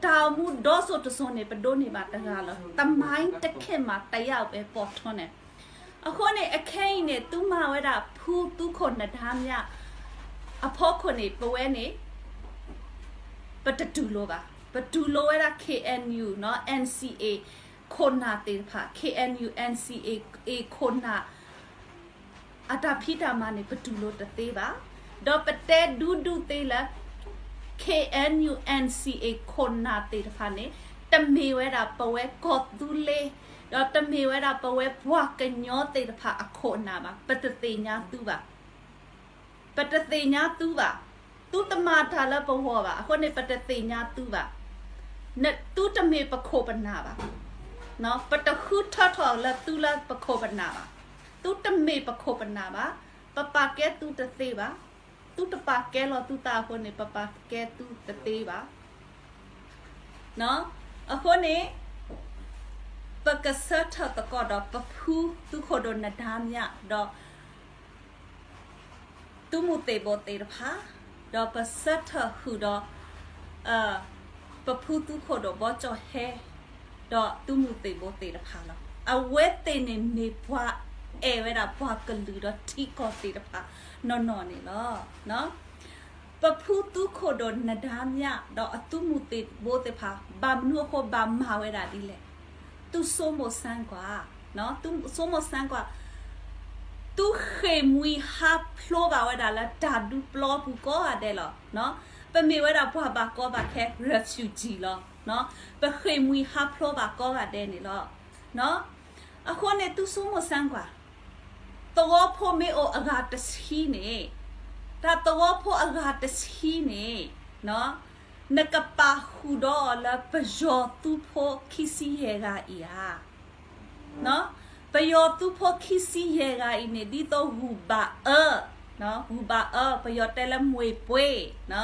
တၢ်အိၣ်မူဒီစိၤတစိၤန့ၣ် ပဒိးန့ၢ်ဘၣ်တဂၤလီၤ. သမိုင်းတခေတ်မှာ တစ်ယောက်ပဲ ပေါ်ထွန်းတယ်. အဃိန့ၣ် အခဲအံၤန့ၣ် သုမၤဝဲဒၣ်ဖုသုးခိၣ်နဒါမြ အဖီခိၣ်န့ၣ် ပဝဲန့ၣ် ပတတူၢ်လိာ်ဘၣ်. ပတူၢ်လိာ်ဝဲဒၣ် KNU နီၤ NCA ခိၣ်နၢ်သ့ၣ်တဖၣ် KNU NCA ခိၣ်နၢ် အတၢ်ဖံးတၢ်မၤန့ၣ် ပတူၢ်လိာ်တသ့ဘၣ်. ဒီးပတဲဒူဒူသ့လၢ KNU NCA ခိၣ်နၢ်သ့ၣ်တဖၣ်န့ၣ် တမ့ၢ်ဝဲဒၣ်ပဝဲကီၢ်သူလ့ၤ, ဒီးတမ့ၢ်ဝဲဒၣ်ပဝဲပှၤကညီသ့ၣ်တဖၣ်အခိၣ်နၢ်ဘၣ်. ပတသ့ၣ်ညါသုဘၣ်. ပတသ့ၣ်ညါသုဘၣ်. သုတမၤတၢ်လၢပဂီၢ်ဘၣ်. အဃိန့ၣ် ပတသ့ၣ်ညါသုဘၣ်. သုတမ့ၢ်ပခိၣ်ပနၢ်ဘၣ်. ပတဃုထၢထီၣ်လၢသုလၢပခိၣ်ပနၢ်ဘၣ်. သုတမ့ၢ်ပခိၣ်ပနၢ်ဘၣ်. ပပာ်ကဲသုတသ့ဘၣ်. သုတပာ်ကဲလီၤသုသးအဃိန့ၣ် ပပာ်ကဲသုတသ့ဘၣ်. အဃိန့ၣ် ပကဆၢထၢၣ်သကိးဒီးပဖုသုးခိၣ်ဒိၣ်နဒါမြဒီး သုးမုၢ်သ့ၣ်ဘိသ့ၣ်တဖၣ်, ဒီးပဆၢထၢၣ်ဃုာ်ဒီး ပဖုသုးခိၣ်ဒိၣ်ဘီကၠီၣ်ဟဲ ဒီးသုးမုၢ်သ့ၣ်ဘိသ့ၣ်တဖၣ်လီၤ. အဝဲသ့ၣ်န့ၣ်မ့ၢ်ပှၤအဲၣ်ဝဲဒၣ်ပှၤကလုာ်ဒီးထံကီၢ်သ့ၣ်တဖၣ်နီၢ်နီၢ်န့ၣ်လီၤ. ပဖုသုးခိၣ်ဒိၣ်နဒါမြဒီးအသုးမုၢ်သ့ၣ်ဘိသ့ၣ်တဖၣ် ဘၣ်မနုၤအဃိဘၣ်မၤဝဲဒၣ်ဒ်လဲၣ်. သုဆိကမိၣ်စမ်းကွၢ်, သုဆိကမိၣ်စမ်းကွၢ်, သုဃ့ၢ်မှံဟးဖျိးဘၣ်ဝဲဒၣ်လၢတၢ်ဒုးပျီပူၤကိးဂၤဒဲးလီၤ. ပမ့ၢ်ဝဲဒၣ်ပှၤဘၣ်ကီဘၣ်ခဲ refugee လီၤ. ပဃ့ၢ်မှံဟးဖျိးဘၣ်ကိးဂၤဒဲးန့ၣ်လီၤ. အဃိန့ၣ်သုဆိကမိၣ်စမ်းကွၢ်, သဝီဖိမ့ၢ်အိၣ်အဂၤတဆံန့ၣ်, တၢ်သဝီဖိအဂၤတဆံန့ၣ် နကပာ်ဃုာ်ဒီးအီၤလၢပယီၤသုးဖိခံဆံယဲၢ်ဂၤအံၤဧါ. ပယီၤသုးဖိခံဆံယဲၢ်ဂၤအံၤန့ၣ် ဒ်သိးဂုၢ်ဘၣ်အၢ, ဂုၢ်ဘၣ်အၢ ပယီၤတဲလၢမှ့ၢ်ပှ့ၤ,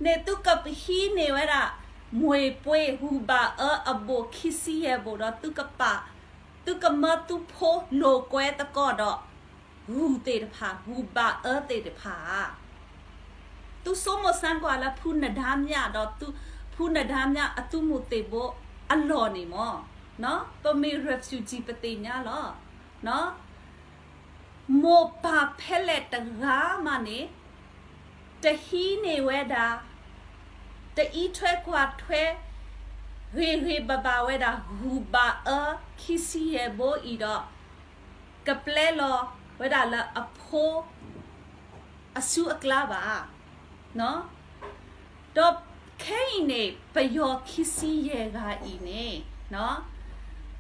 န့ၣ်သုကပဟံးန့ၢ်ဝဲဒၣ် မှ့ၢ်ပှ့ၤ ဂုၢ်ဘၣ်အၢအဘိၣ်ခံဆံယဲၢ်ဘိၣ်ဒီး သုကပာ်, သုကမၢသုဖိလိာ်ကွဲသကိးဒီး ဂုၢ်သ့ၣ်တဖၣ် ဂုၢ်ဘၣ်အၢသ့ၣ်တဖၣ်ဧါ. သုဆိကမိၣ်စမ်းကွၢ်လၢဖုနဒါမြဒီး ဖုနဒါမြအသုးမုၢ်သ့ၣ်ဘိအလီၢ်န့ၣ်မ့ၢ်, ပမ့ၢ် refugee ပသ့ၣ်ညါလီၤ. မိၢ်ပၢ်ဖဲလဲၣ်တဂၤမးန့ၣ် တဟံးန့ၢ်ဝဲဒၣ်, တအံးထွဲကွၢ်ထွဲ ဂ့ၤဂ့ၤဘၣ်ဘၣ်ဝဲဒၣ် ဂုၢ်ဘၣ်အၢခံဆံယဲၢ်ဘိအံၤဒီး ကပျဲလီၤဝဲဒၣ်လၢအဖိ အစုအကျါဘၣ်. ဒီးခဲအံၤန့ၣ် ပယီၤခံဆံယဲၢ်ဂၤအံၤန့ၣ်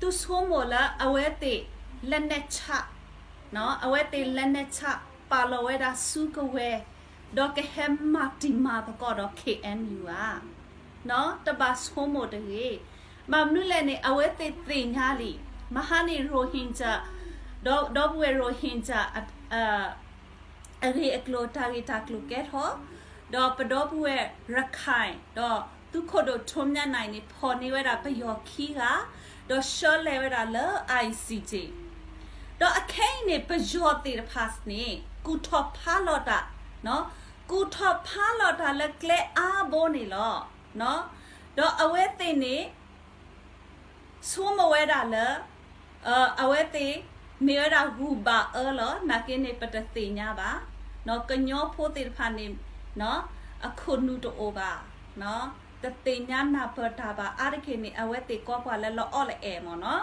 သုဆိကမိၣ်လၢအဝဲသ့ၣ် လက်နက်ချ, အဝဲသ့ၣ် လက်နက်ချ ပာ်လီၤဝဲဒၣ်စုကဝဲၤ, ဒီးကဟဲမၤတံၢ်မၤသကိးဒီး KNU ဧါ. တဘၣ်ဆိကမိၣ်တဂ့ၤ. ဘၣ်မနုၤလဲၣ်န့ၣ် အဝဲသ့ၣ်သ့ၣ်ညါလံ, မဟါန့ၣ် Rohingya ဒီပုၢ်ဝဲၢ် Rohingya အဂ့ၢ်အကျိၤ တၢ်ဂ့ၢ်တၢ်ကျိၤကဲထီၣ်, ဒီးပဒီပုၢ်ဝဲၢ်ရခၢၣ် ဒီးသုးခိၣ်ဒိၣ်ထူမၠၣ်နၢ်န့ၣ် ဖီၣ်န့ၢ်ဝဲဒၣ်ပယီၤခံဂၤ, ဒီးဆှၢလဲၤဝဲဒၣ်လၢ I C J ဒီးအခဲအံၤန့ၣ် ပယီၤသ့ၣ်တဖၣ်န့ၣ် ကူၣ်ထီၣ်ဖးလီၤတၢ်, ကူၣ်ထီၣ်ဖးလီၤတၢ်လၢကျဲအါဘိန့ၣ်လီၤ. ဒီးအဝဲသ့ၣ်န့ၣ် ဆိကမိၣ်ဝဲဒၣ်လၢ အဝဲသ့ၣ် မ့ၢ်ဝဲဒၣ်ဂုၤဘၣ်အၢလီၤ. နာ်က့န့ၣ် ပတသ့ၣ်ညါဘၣ်. ကညီဖိသ့ၣ်တဖၣ်န့ၣ် အခိၣ်နူာ်တအိၣ်ဘၣ်, တသ့ၣ်ညါနၢ်ပၢၢ်တၢ်ဘၣ်. အါတက့ၢ်န့ၣ် အဝဲသ့ၣ်ကီပှၤလၢလီၤအီၣ်လၢအဲၣ်မ့ၢ်နီ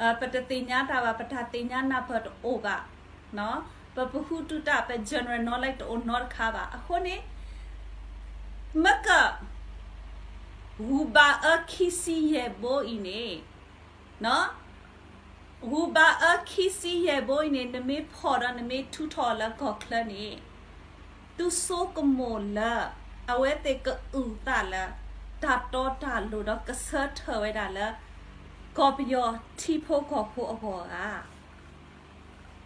ၤ. ပတသ့ၣ်ညါတၢ်ဘၣ်, ပတၢ်သ့ၣ်ညါနၢ်ပၢၢ်တအိၣ်ဘၣ်. ပပဟူတူၢ်တၢ် ပ general knowledge တအိၣ်နီတခါဘၣ်. အဃိန့ၣ် မ့ၢ်က ဂုၤဘၣ်အၢခံဆံယဲၢ်ဘိအံၤန့ၣ်, ဂုၤဘၣ်အၢခံဆံယဲၢ်ဘိအံၤန့ၣ် နမ့ၢ်ဖီၣ်ဒီးနမ့ၢ်ထုးထီၣ်လၢကီၢ်ချၢန့ၣ်, သုဆိကမိၣ်လၢ အဝဲသ့ၣ်ကအုၣ်သးလၢ တၢ်တီတၢ်လိၤဒီးကဆၢထၢၣ်ဝဲဒၣ်လၢ ကီၢ်ပယီၤထံဖိကီၢ်ဖိအဂီၢ်ဧါ.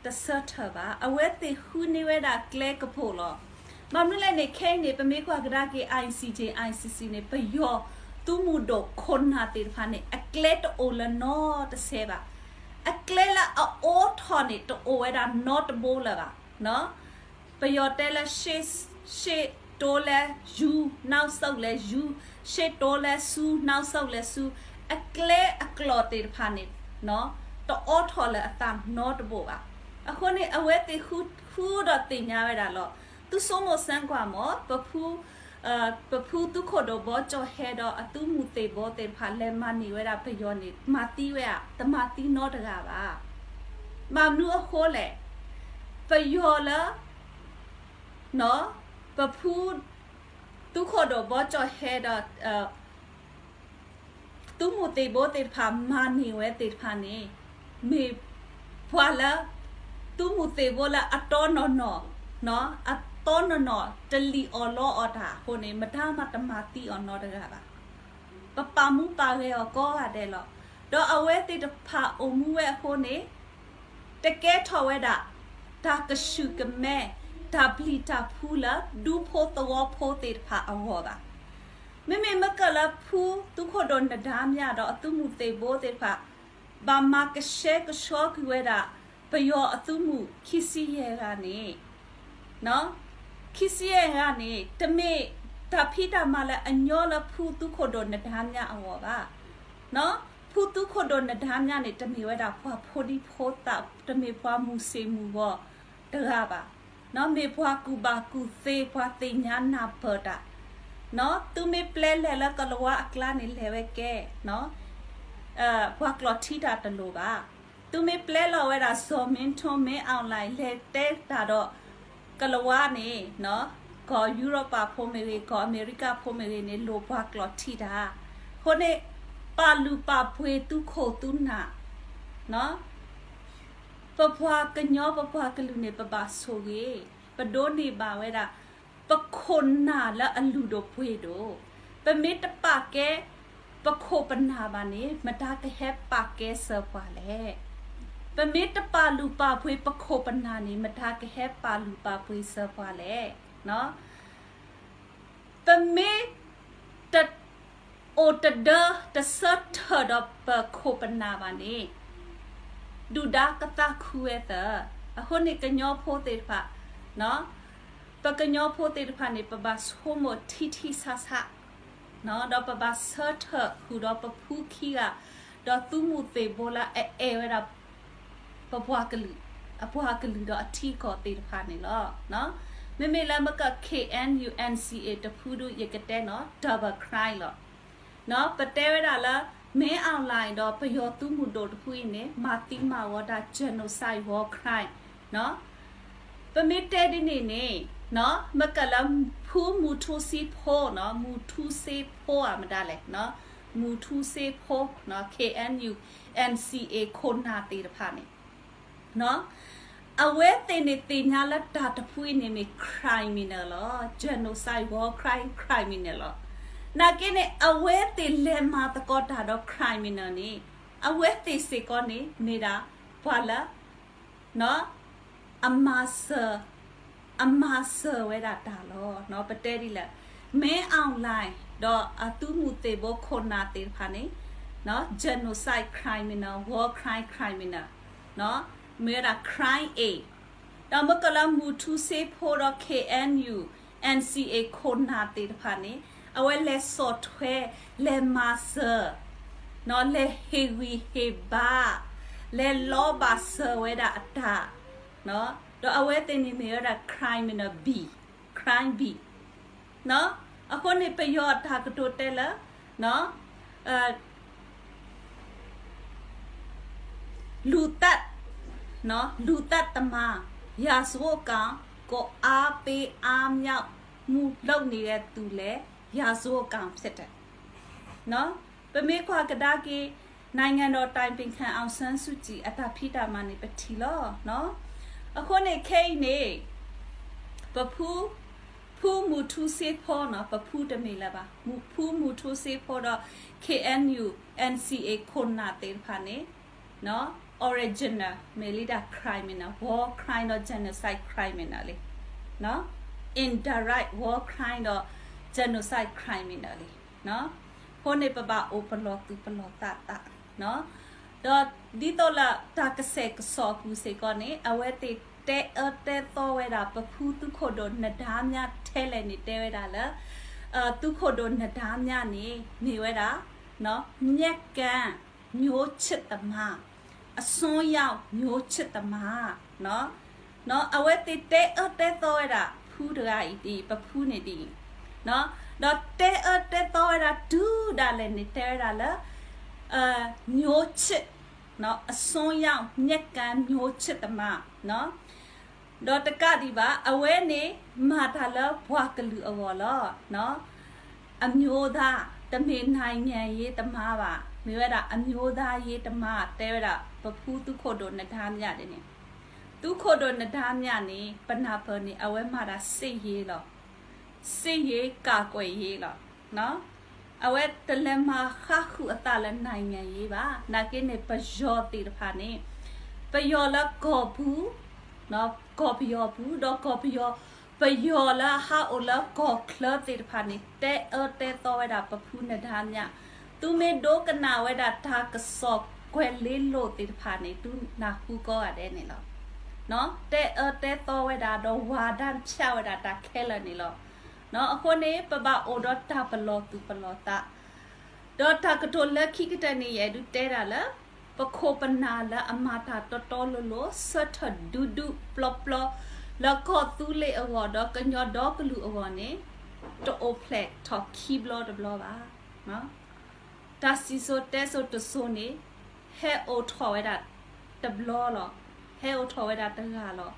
တဆၢထၢၣ်ဘၣ်. အဝဲသ့ၣ်ဃုန့ၢ်ဝဲဒၣ်ကျဲကပိာ်လီၤ. ဘၣ်မနုၤလဲၣ်န့ၣ် ခဲအံၤန့ၣ် ပမ့ၢ်ကွၢ်ကဒါက့ၤ I C J, I C C န့ၣ် ပယီၤသုးမုၢ်ဒိၣ်ခိၣ်နၢ်သ့ၣ်တဖၣ်န့ၣ် အကျဲတအိၣ်လၢနီတစဲးဘၣ်. အကျဲလၢအအိးထီၣ်န့ၣ် တအိၣ်ဝဲဒၣ်နီတဘိလၢၤဘၣ်. ပယီၤတဲလၢ ရှေ့တိုးလည်းယူ, နောက်ဆုတ်လည်းယူ, ရှေ့တိုးလည်းဆူ, နောက်ဆုတ်လည်းဆူ, အကျဲအကျိာ်သ့ၣ်တဖၣ်န့ၣ် တအိးထီၣ်လၢအသးနီတဘိဘၣ်. အဃိန့ၣ် အဝဲသ့ၣ်ဃုဒီးသ့ၣ်ညါဝဲဒၣ်လီၤ. သုဆိကမိၣ်စၢကွၢ်မ့ၢ် ပဖု ပဖုသုးခိၣ်ဒိၣ်ဘီကၠီၣ်ဟဲဒီးအသုးမုၢ်သ့ၣ်ဘိသ့ၣ်တဖၣ် လဲၤမၤန့ၢ်ဝဲဒၣ်ပယီၤန့ၣ် မၤသံဝဲဧါ, တမၤသံနီတဂၤဘၣ်. ဘၣ်မနုၤအဃိလဲၣ်, ပယီၤလၢ ပဖု သုးခိၣ်ဒိၣ်ဘီကၠီၣ်ဟဲဒီး သုးမုၢ်သ့ၣ်ဘိသ့ၣ်တဖၣ် မၤန့ၢ်ဝဲသ့ၣ်တဖၣ်န့ၣ် မ့ၢ်ပှၤလၢ သုးမုၢ်သ့ၣ်ဘိလၢအတီနီၢ်နီၢ်, အတီနီၢ်နီၢ် တလံၣ်အီၣ်လီအီၣ်တၢ်အဃိန့ၣ် မတၤမးတမၤသံအီၤနီတဂၤဘၣ်. ပပာ်မူပာ်ဂဲၤအီၤကိးဂၤဒဲးလီၤ. ဒီးအဝဲသ့ၣ်တဖၣ်အိၣ်မူဝဲအဃိန့ၣ် တကဲထီၣ်ဝဲဒၣ် တၢ်ကဆူၣ်ကမဲ တၢ်ပျံၤတၢ်ဖုးလၢ ဒူဖိသဝီဖိသ့ၣ်တဖၣ်အဂီၢ်ဘၣ်. မ့မ့ၢ်မ့ၢ်ကလၢဖုသုးခိၣ်ဒိၣ်နဒါမြဒီးအသုးမုၢ်သ့ၣ်ဘိသ့ၣ်တဖၣ် ဘၣ်မၤကဆှဲကဆှီကွံာ်ဝဲဒၣ် ပယီၤအသုးမုၢ်ခံဆံယဲၢ်ဂၤန့ၣ် ခံဆံယဲၢ်ဂၤန့ၣ် တမ့ၢ်တၢ်ဖံးတၢ်မၤလၢအညီလၢဖုသုးခိၣ်ဒိၣ်နဒါမြအဂီၢ်ဘၣ်. ဖုသုးခိၣ်ဒိၣ်နဒါမြန့ၣ် တမ့ၢ်ဝဲဒၣ်ပှၤဖိဒံဖိသၣ်, တမ့ၢ်ပှၤမုၢ်ဆ့ၣ်မုၢ်ဂီၤတဂၤဘၣ်. မ့ၢ်ပှၤကူၣ်ဘၣ်ကူၣ်သ့ ပှၤသ့ၣ်ညါနၢ်ပၢၢ်တၢ်. သုမ့ၢ်ပျဲလဲၤလၢကလၤဝါအကျါန့ၣ် လဲၤဝဲကဲ ပှၤကျိာ်ထံတၢ်တလိၤဘၣ်. သုမ့ၢ်ပျဲလီၤဝဲဒၣ် စီၤမ့ထိ မ့ၢ်အီၣ်လဲၣ် လဲၤတဲတၢ်ဒီး ကလၤဝါန့ၣ် ကီၢ်ယူရပၤဖိမ့ၢ်ဂ့ၤ ကီၢ်အမဲရကၤဖိမ့ၢ်ဂ့ၤန့ၣ် လိၣ်ပှၤကျိာ်ထံတၢ်. အဃိန့ၣ် ပာ်လုၢ်ပာ်ပှ့ၤသုးခိၣ်သုးနၢ် ပပှၤကညီပပှၤကလုာ်န့ၣ် ပဘၣ်ဆိၣ်ဂ့ၤ, ပဒိးန့ၢ်ဘၣ်ဝဲဒၣ် ပခိၣ်နၢ်လၢအလုၢ်ဒိၣ်ပှ့ၤဒိၣ်. ပမ့ၢ်တပာ်ကဲ ပခိၣ်ပနၢ်ဘၣ်န့ၣ် မတၤကဟဲပာ်ကဲစၢၤပှၤလဲၣ်. ပမ့ၢ်တပာ်လုၢ်ပာ်ပှ့ၤပခိၣ်ပနၢ်န့ၣ် မတၤကဟဲပာ်လုၢ်ပာ်ပှ့ၤစၢၤပှၤလဲၣ်. ပမ့ၢ်တ အိၣ်တဒၢ တဆၢထၢၣ်ဒီးပခိၣ်ပနၢ်ဘၣ်န့ၣ် ဒုၣ်ဒါကသးခုဝဲသၢ. အဃိန့ၣ် ကညီဖိသ့ၣ်တဖၣ် ပကညီဖိသ့ၣ်တဖၣ်န့ၣ် ပဘၣ်ဆိကမိၣ်ထံထံဆးဆး ဒီးပဘၣ်ဆၢထၢၣ်ဃုာ်ဒီးပဖုခံဂၤ ဒီးသုးမုၢ်သ့ၣ်ဘိလၢအအဲၣ်ဝဲဒၣ် ပပှၤကလုာ် အပှၤကလုာ်ဒီးအထံအကီၢ်သ့ၣ်တဖၣ်န့ၣ်လီၤ. မ့မ့ၢ်လၢမ့ၢ်က K N U N C A တဖုဒု ယကတဲနီၤ double crime လီၤ. ပတဲဝဲဒၣ်လၢ မ့ၢ်အီၣ်လဲၣ်ဒီးပယီၤသုးမုၢ်ဒိၣ်တဖုအံၤန့ၣ် မၤသံမၤဝီတၢ် genocide war crime ပမ့ၢ်တဲဒ်န့ၣ်န့ၣ် မ့ၢ်ကလၢဖုမူထူစ့ဖိနီၤ မူထူစ့ဖိဧါမတၤလဲၣ် မူထူစ့ဖိ K N U N C A ခိၣ်နၢ်သ့ၣ်တဖၣ်န့ၣ် အဝဲသ့ၣ်န့ၣ်သ့ၣ်ညါလၢတၢ်တဖုအံၤန့ၣ်မ့ၢ် criminal လီၤ. Genocide war crime criminal လီၤ. နာ်က့န့ၣ် အဝဲသ့ၣ်လဲၤမၤသကိးတၢ်ဒီး criminal န့ၣ် အဝဲသ့ၣ်စ့ၢ်ကီးန့ၣ် မ့ၢ်ဒၣ်ပှၤလၢ နီၢ် အမၤစၢၤ အမၤစၢၤဝဲဒၣ်တၢ်လီၤ. ပတဲဒ်လဲၣ်, Min Aung Hlaing ဒီးအသုးမုၢ်သံၣ်ဘိခိၣ်နၢ်သ့ၣ်တဖၣ်န့ၣ် genocide criminal, war crime criminal, မ့ၢ်ဝဲဒၣ် crime A, ဒီးမ့ၢ်ကလၢမူထူစ့ဖိဒီး K N U N C A ခိၣ်နၢ်သ့ၣ်တဖၣ်န့ၣ် အဝဲလဲၤစိာ်ထွဲ လဲၤမၤစၢၤ လဲၤဟ့ၣ်ဂံၢ်ဟ့ၣ်ဘါ လဲၤလီဘၣ်စၢၤဝဲဒၣ်အတၢ်, ဒီးအဝဲသ့ၣ်န့ၣ်မ့ၢ်ဝဲဒၣ် criminal B, crime B. အဃိန့ၣ် ပယီၤအတၢ်ကတိၤတဲလၢ လူသတ်, လူသတ်သမား, ရာဇဝတ်ကောင်ကို အားပေးအားမြှောက်မှုလုပ်နေတဲ့သူလည်း ရာဇဝတ်ကောင်ဖြစ်တယ်. ပမ့ၢ်ကွၢ်ကဒါက့ၤ နိုင်ငံတော်တိုင်ပင်ခံ အောင်ဆန်းစုကြည် အတၢ်ဖံးတၢ်မၤန့ၣ် ပထံၣ်လီၤ. အဃိန့ၣ် ခဲအံၤန့ၣ် ပဖု ဖုမူထူစ့ဖိနီၤ, ပဖုတမ့ၢ်လၢၤဘၣ်, ဖုမူထူစ့ဖိဒီး K N U N C A ခိၣ်နၢ်သ့ၣ်တဖၣ်န့ၣ် original မ့ၢ်လံဒၣ် criminal, war crime ဒီး genocide criminal လံ. Indirect war crime ဒီး genocide criminal လံ. အဃိန့ၣ် ပဘၣ်အိၣ်ပလီၢ်သူၣ်ပလီၢ်သးသး, ဒီးဒ်သိးလၢတၢ်ကစဲးကစီၣ်အပူၤစ့ၢ်ကီးန့ၣ် အဝဲသ့ၣ်တဲအၢတဲသီဝဲဒၣ် ပဖုသုးခိၣ်ဒိၣ်နဒါမြထဲလဲၣ်န့ၣ် တဲဝဲဒၣ်လၢ သုးခိၣ်ဒိၣ်နဒါမြန့ၣ် မ့ၢ်ဝဲဒၣ် မျိုးချစ်သမား, အစွန်းရောက်မျိုးချစ်သမား, အဝဲသ့ၣ်တဲအၢတဲသီဝဲဒၣ် ဖုတဂၤအံၤဒ်အံၤ, ပဖုန့ၣ်ဒ်အံၤ, ဒီးတဲအၢတဲသီဝဲဒၣ်တုၤဒၣ်လဲာ်န့ၣ် တဲဝဲဒၣ်လၢ မျိုးချစ်, အစွန်းရောက် မျက်ကန်း မျိုးချစ်သမား, ဒီးတကးဒံးဘၣ် အဝဲန့ၣ် မၤတၢ်လၢပှၤကလုာ်အဂီၢ်လီၤ. အမျိုးသား, တမ့ၢ် နိုင်ငံရေးသမား ဘၣ်, မ့ၢ်ဝဲဒၣ် အမျိုးသားရေးသမား တဲဝဲဒၣ် ပဖုသုးခိၣ်ဒိၣ်နဒါမြဒ်န့ၣ်, သုးခိၣ်ဒိၣ်နဒါမြန့ၣ် ပနၢ်ပၢၢ်န့ၣ် အဝဲမၤတၢ် စစ်ရေး လီၤ. စစ်ရေး ကာကွယ်ရေး လီၤ. အဝဲတလဲၤမၤဃါဃုာ်အသးလၢ နိုင်ငံရေး ဘၣ်, နာ်က့န့ၣ် ပယီၤသ့ၣ်တဖၣ်န့ၣ် ပယီၤလၢကီၢ်ပူၤ ကီၢ်ပယီၤပူၤ ဒီးကီၢ်ပယီၤ, ပယီၤလၢအဟးအိၣ်လၢကီၢ်ချၢသ့ၣ်တဖၣ်န့ၣ် တဲအၢတဲသီဝဲဒၣ် ပဖုနဒါမြ, သုမ့ၢ်ဒိကနၣ်ဝဲဒၣ်တၢ်ကစီၣ်ကွဲးလ့လိာ်သ့ၣ်တဖၣ်န့ၣ် သုနၢ်ဟူကိးဂၤဒဲးန့ၣ်လီၤ. တဲအၢတဲသီဝဲဒၣ်ဒီး ဝါဒဖြန့် ဝဲဒၣ်တၢ်ခဲလၢာ်န့ၣ်လီၤ. အဃိန့ၣ် ပဘၣ်အိၣ်ဒီးတၢ်ပလီၢ်သူၣ်ပလီၢ်သး ဒီးတၢ်ကတိၤလၢခံကတၢၢ်န့ၣ် ယအဲၣ်ဒုးတဲဒၣ်လၢ ပခိၣ်ပနၢ်လၢအမၤတၢ်တီတီလိၤလိၤ ဆၢထၢၣ်ဒူဒူပျီပျီ လၢကီၢ်သူလ့ၤအဂီၢ်ဒီးကညီဒီကလုာ်အဂီၢ်န့ၣ် တအိၣ်ဖျဲၣ်ထီၣ်ခံဘျီတဘျီဘၣ်. တၢ်စံၣ်စိၤတဲစိၤတစိၤန့ၣ် ဟဲအိၣ်ထီၣ်ဝဲဒၣ်တဘျီလီၤ. ဟဲအိၣ်ထီၣ်ဝဲဒၣ်တဂၤလီၤ.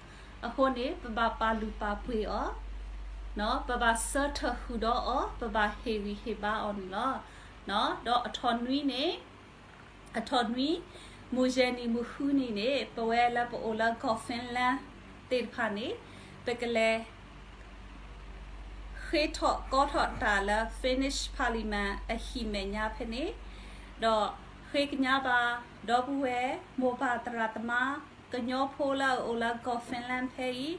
အဃိန့ၣ် ပဘၣ်ပာ်လုၢ်ပာ်ပှ့ၤအီၤ, ပဘၣ်ဆၢထၢၣ်ဃုာ်ဒီးအီၤ, ပဘၣ်ဟ့ၣ်ဂံၢ်ဟ့ၣ်ဘါအီၤန့ၣ်လီၤ. ဒီးအထီၣ်နွံန့ၣ် အထီၣ်နွံ မုၢ်ယဲၢ်နံၤမုၢ်ဃုနံၤန့ၣ် ပဝဲလၢပအိၣ်လၢကီၢ် Finland သ့ၣ်တဖၣ်န့ၣ် ပကလဲၤ ဃ့ထီၣ်ကီထီၣ်တၢ်လၢ Finnish Parliament အဟံၣ်မဲာ်ညါဖဲန့ၣ်, ဒီးဃ့ကညးဘၣ် ဒီပုၢ်ဝဲၢ် မိၢ်ပၢ်သရၣ်သမါ ကညီဖိလၢအအိၣ်လၢကီၢ် Finland ဖဲအံၤ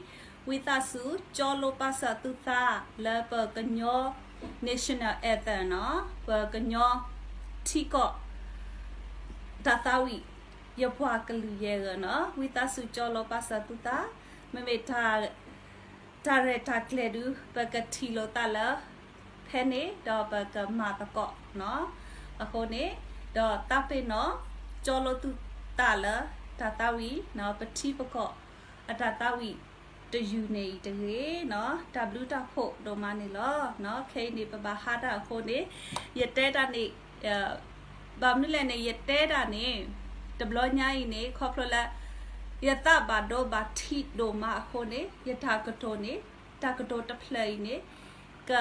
ဝံသးစူၤ ကၠီလိပာ်စၢၤသုသးလၢပကညီ National Anthem နီၤ, ပကညီထံကီၢ် တၢ်သးဝံၣ် ယပှၤကလုာ်ယဲၢ်ဂၤနီၤ, ဝံသးစူၤကၠီလိပာ်စၢၤသုသး, မ့မ့ၢ်တၢ် တၢ်ရဲၣ်တၢ်ကျဲၤဒုး ပကထံၣ်လိာ်သးလၢ ဖဲန့ၣ် ဒီးပကမၤသကိးနီၤ, အဃိန့ၣ် ဒီးသးပ့ၤနီၣ် ကၠီလိသုသးလၢ တၢ်သးဝံၣ်နီၤ, ပထံပကီၢ် အတၢ်သးဝံၣ် တယုၢ်န့ၣ်အံၤတဂ့ၤနီၤ, တၢ်ဘျုးတၢ်ဖှိၣ်ဒိၣ်မးန့ၣ်လီၤ. ခဲအံၤန့ၣ် ပဘၣ်ဟါတၢ်အဃိန့ၣ် ယတဲတၢ်န့ၣ် ဘၣ်မနုၤလဲၣ်န့ၣ် ယတဲတၢ်န့ၣ် တဘျီညါအံၤန့ၣ် ခီဖျိလၢ ယသးဘၣ်ဒိဘၣ်ထံးဒိၣ်မးအဃိန့ၣ် ယတၢ်ကတိၤန့ၣ် တၢ်ကတိၤတဖျၢၣ်အံၤန့ၣ် က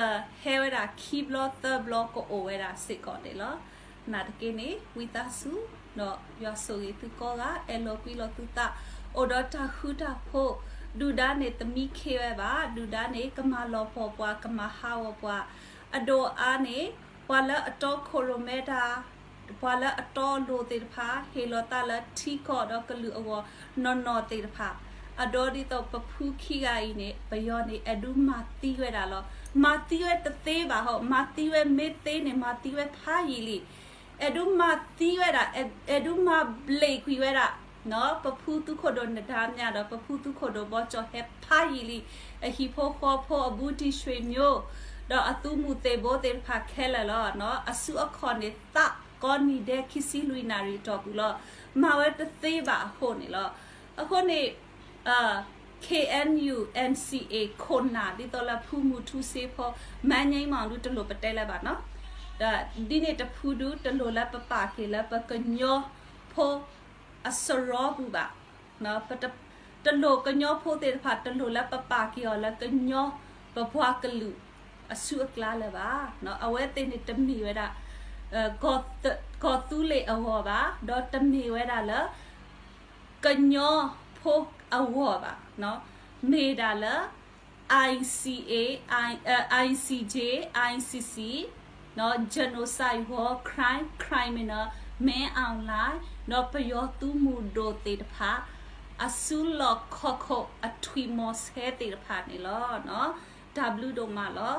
ဟဲဝဲဒၣ်ခံဘျီသၢဘျီကအိၣ်ဝဲဒၣ်စ့ၢ်ကီးန့ၣ်လီၤ. နာ်သက့န့ၣ် ဝံသးစူၤ ဒီးယွၤဆိၣ်ဂ့ၤသုကိးဂၤ အဲၣ်လီၤကွံလီၤသုသး အိၣ်ဒီးတၢ်ဃူတၢ်ဖိး, ဒုၣ်ဒါန့ၣ် တမံခ့ဝဲဘၣ်, ဒုၣ်ဒါန့ၣ် ကမၤလီၤပှီၢ်ပှၤ ကမၤဟးဂီၤပှၤ, အဒိၣ်အါန့ၣ် ပှၤလၢအတီခိၣ်ရိၣ်မဲတၢ်, ပှၤလၢအတီအလိၤသ့ၣ်တဖၣ် ဟ့ၣ်လီၤသးလၢထံကီၢ်ဒီးကလုာ်အဂီၢ်နီၢ်နီၢ်သ့ၣ်တဖၣ်, အဒိဒ်သိးပဖုခံဂၤအံၤန့ၣ် ပယီၤန့ၣ် အဲၣ်ဒိးမၤသံဝဲဒၣ်လီၤ. မၤသံဝဲတသ့ဘၣ်ဟီ, မၤသံဝဲမ့ၢ်သ့န့ၣ် မၤသံဝဲဖးယံာ်လံ. အဲၣ်ဒိးမၤသံဝဲဒၣ်, အဲၣ်ဒိးမၤဘျ့ၣ်ကွံာ်ဝဲဒၣ် ပဖုသုးခိၣ်ဒိၣ်နဒါမြဒီး ပဖုသုးခိၣ်ဒိၣ်ဘီကၠီၣ်ဟဲဖးယံာ်လံ. အဟံၣ်ဖိဃီဖိ အဘူးတံၢ်ဆွေမျိုး ဒီးအသုးမုၢ်သံၣ်ဘိသ့ၣ်တဖၣ်ခဲလၢာ်လီၤ. အစုအခီၣ်န့ၣ် သးကိးနံၣ်ဒဲးခံဆံလွံၢ်နၣ်ရံၣ်အတီၢ်ပူၤလီၤ. မၤဝဲတသ့ဘၣ်အဃိန့ၣ်လီၤ. အဃိန့ၣ် K N U N C A ခိၣ်နၢ် ဒ်သိးလၢဖုမူထူစ့ဖိ မၤန့ၢ်မးဒုး တလိၣ်ပတဲလၢၤဘၣ်နီၤ. ဒီးဒ်န့ၣ်တဖုဒုး တလိၣ်လၢပပာ်က့ၤလၢပကညီဖိ အစရီပူၤဘၣ်. တလိၣ်ကညီဖိသ့ၣ်တဖၣ် တလိၣ်လၢပပာ်က့ၤအီၤလၢကညီ ပပှၤကလုာ်အစုအကျါလၢၤဘၣ်. အဝဲသ့ၣ်န့ၣ်တမ့ၢ်ဝဲဒၣ် ကီၢ်သူလ့ၤအဂီၢ်ဘၣ်, ဒီးတမ့ၢ်ဝဲဒၣ်လၢ ကညီဖိအဂီၢ်ဘၣ်. မ့ၢ်ဒၣ်လၢ I C A, I, uh, I C J, I C C, genocide, war crime, criminal, မင်းအောင်လှိုင် ဒီးပယီၤသုးမုၢ်ဒိၣ်သ့ၣ်တဖၣ် အစုလီၢ်ခီၣ်ခိၣ်အထွံၣ်မီၤဆဲသ့ၣ်တဖၣ်န့ၣ်လီၤ. တၢ်ဘျုးဒိၣ်မးလီၤ.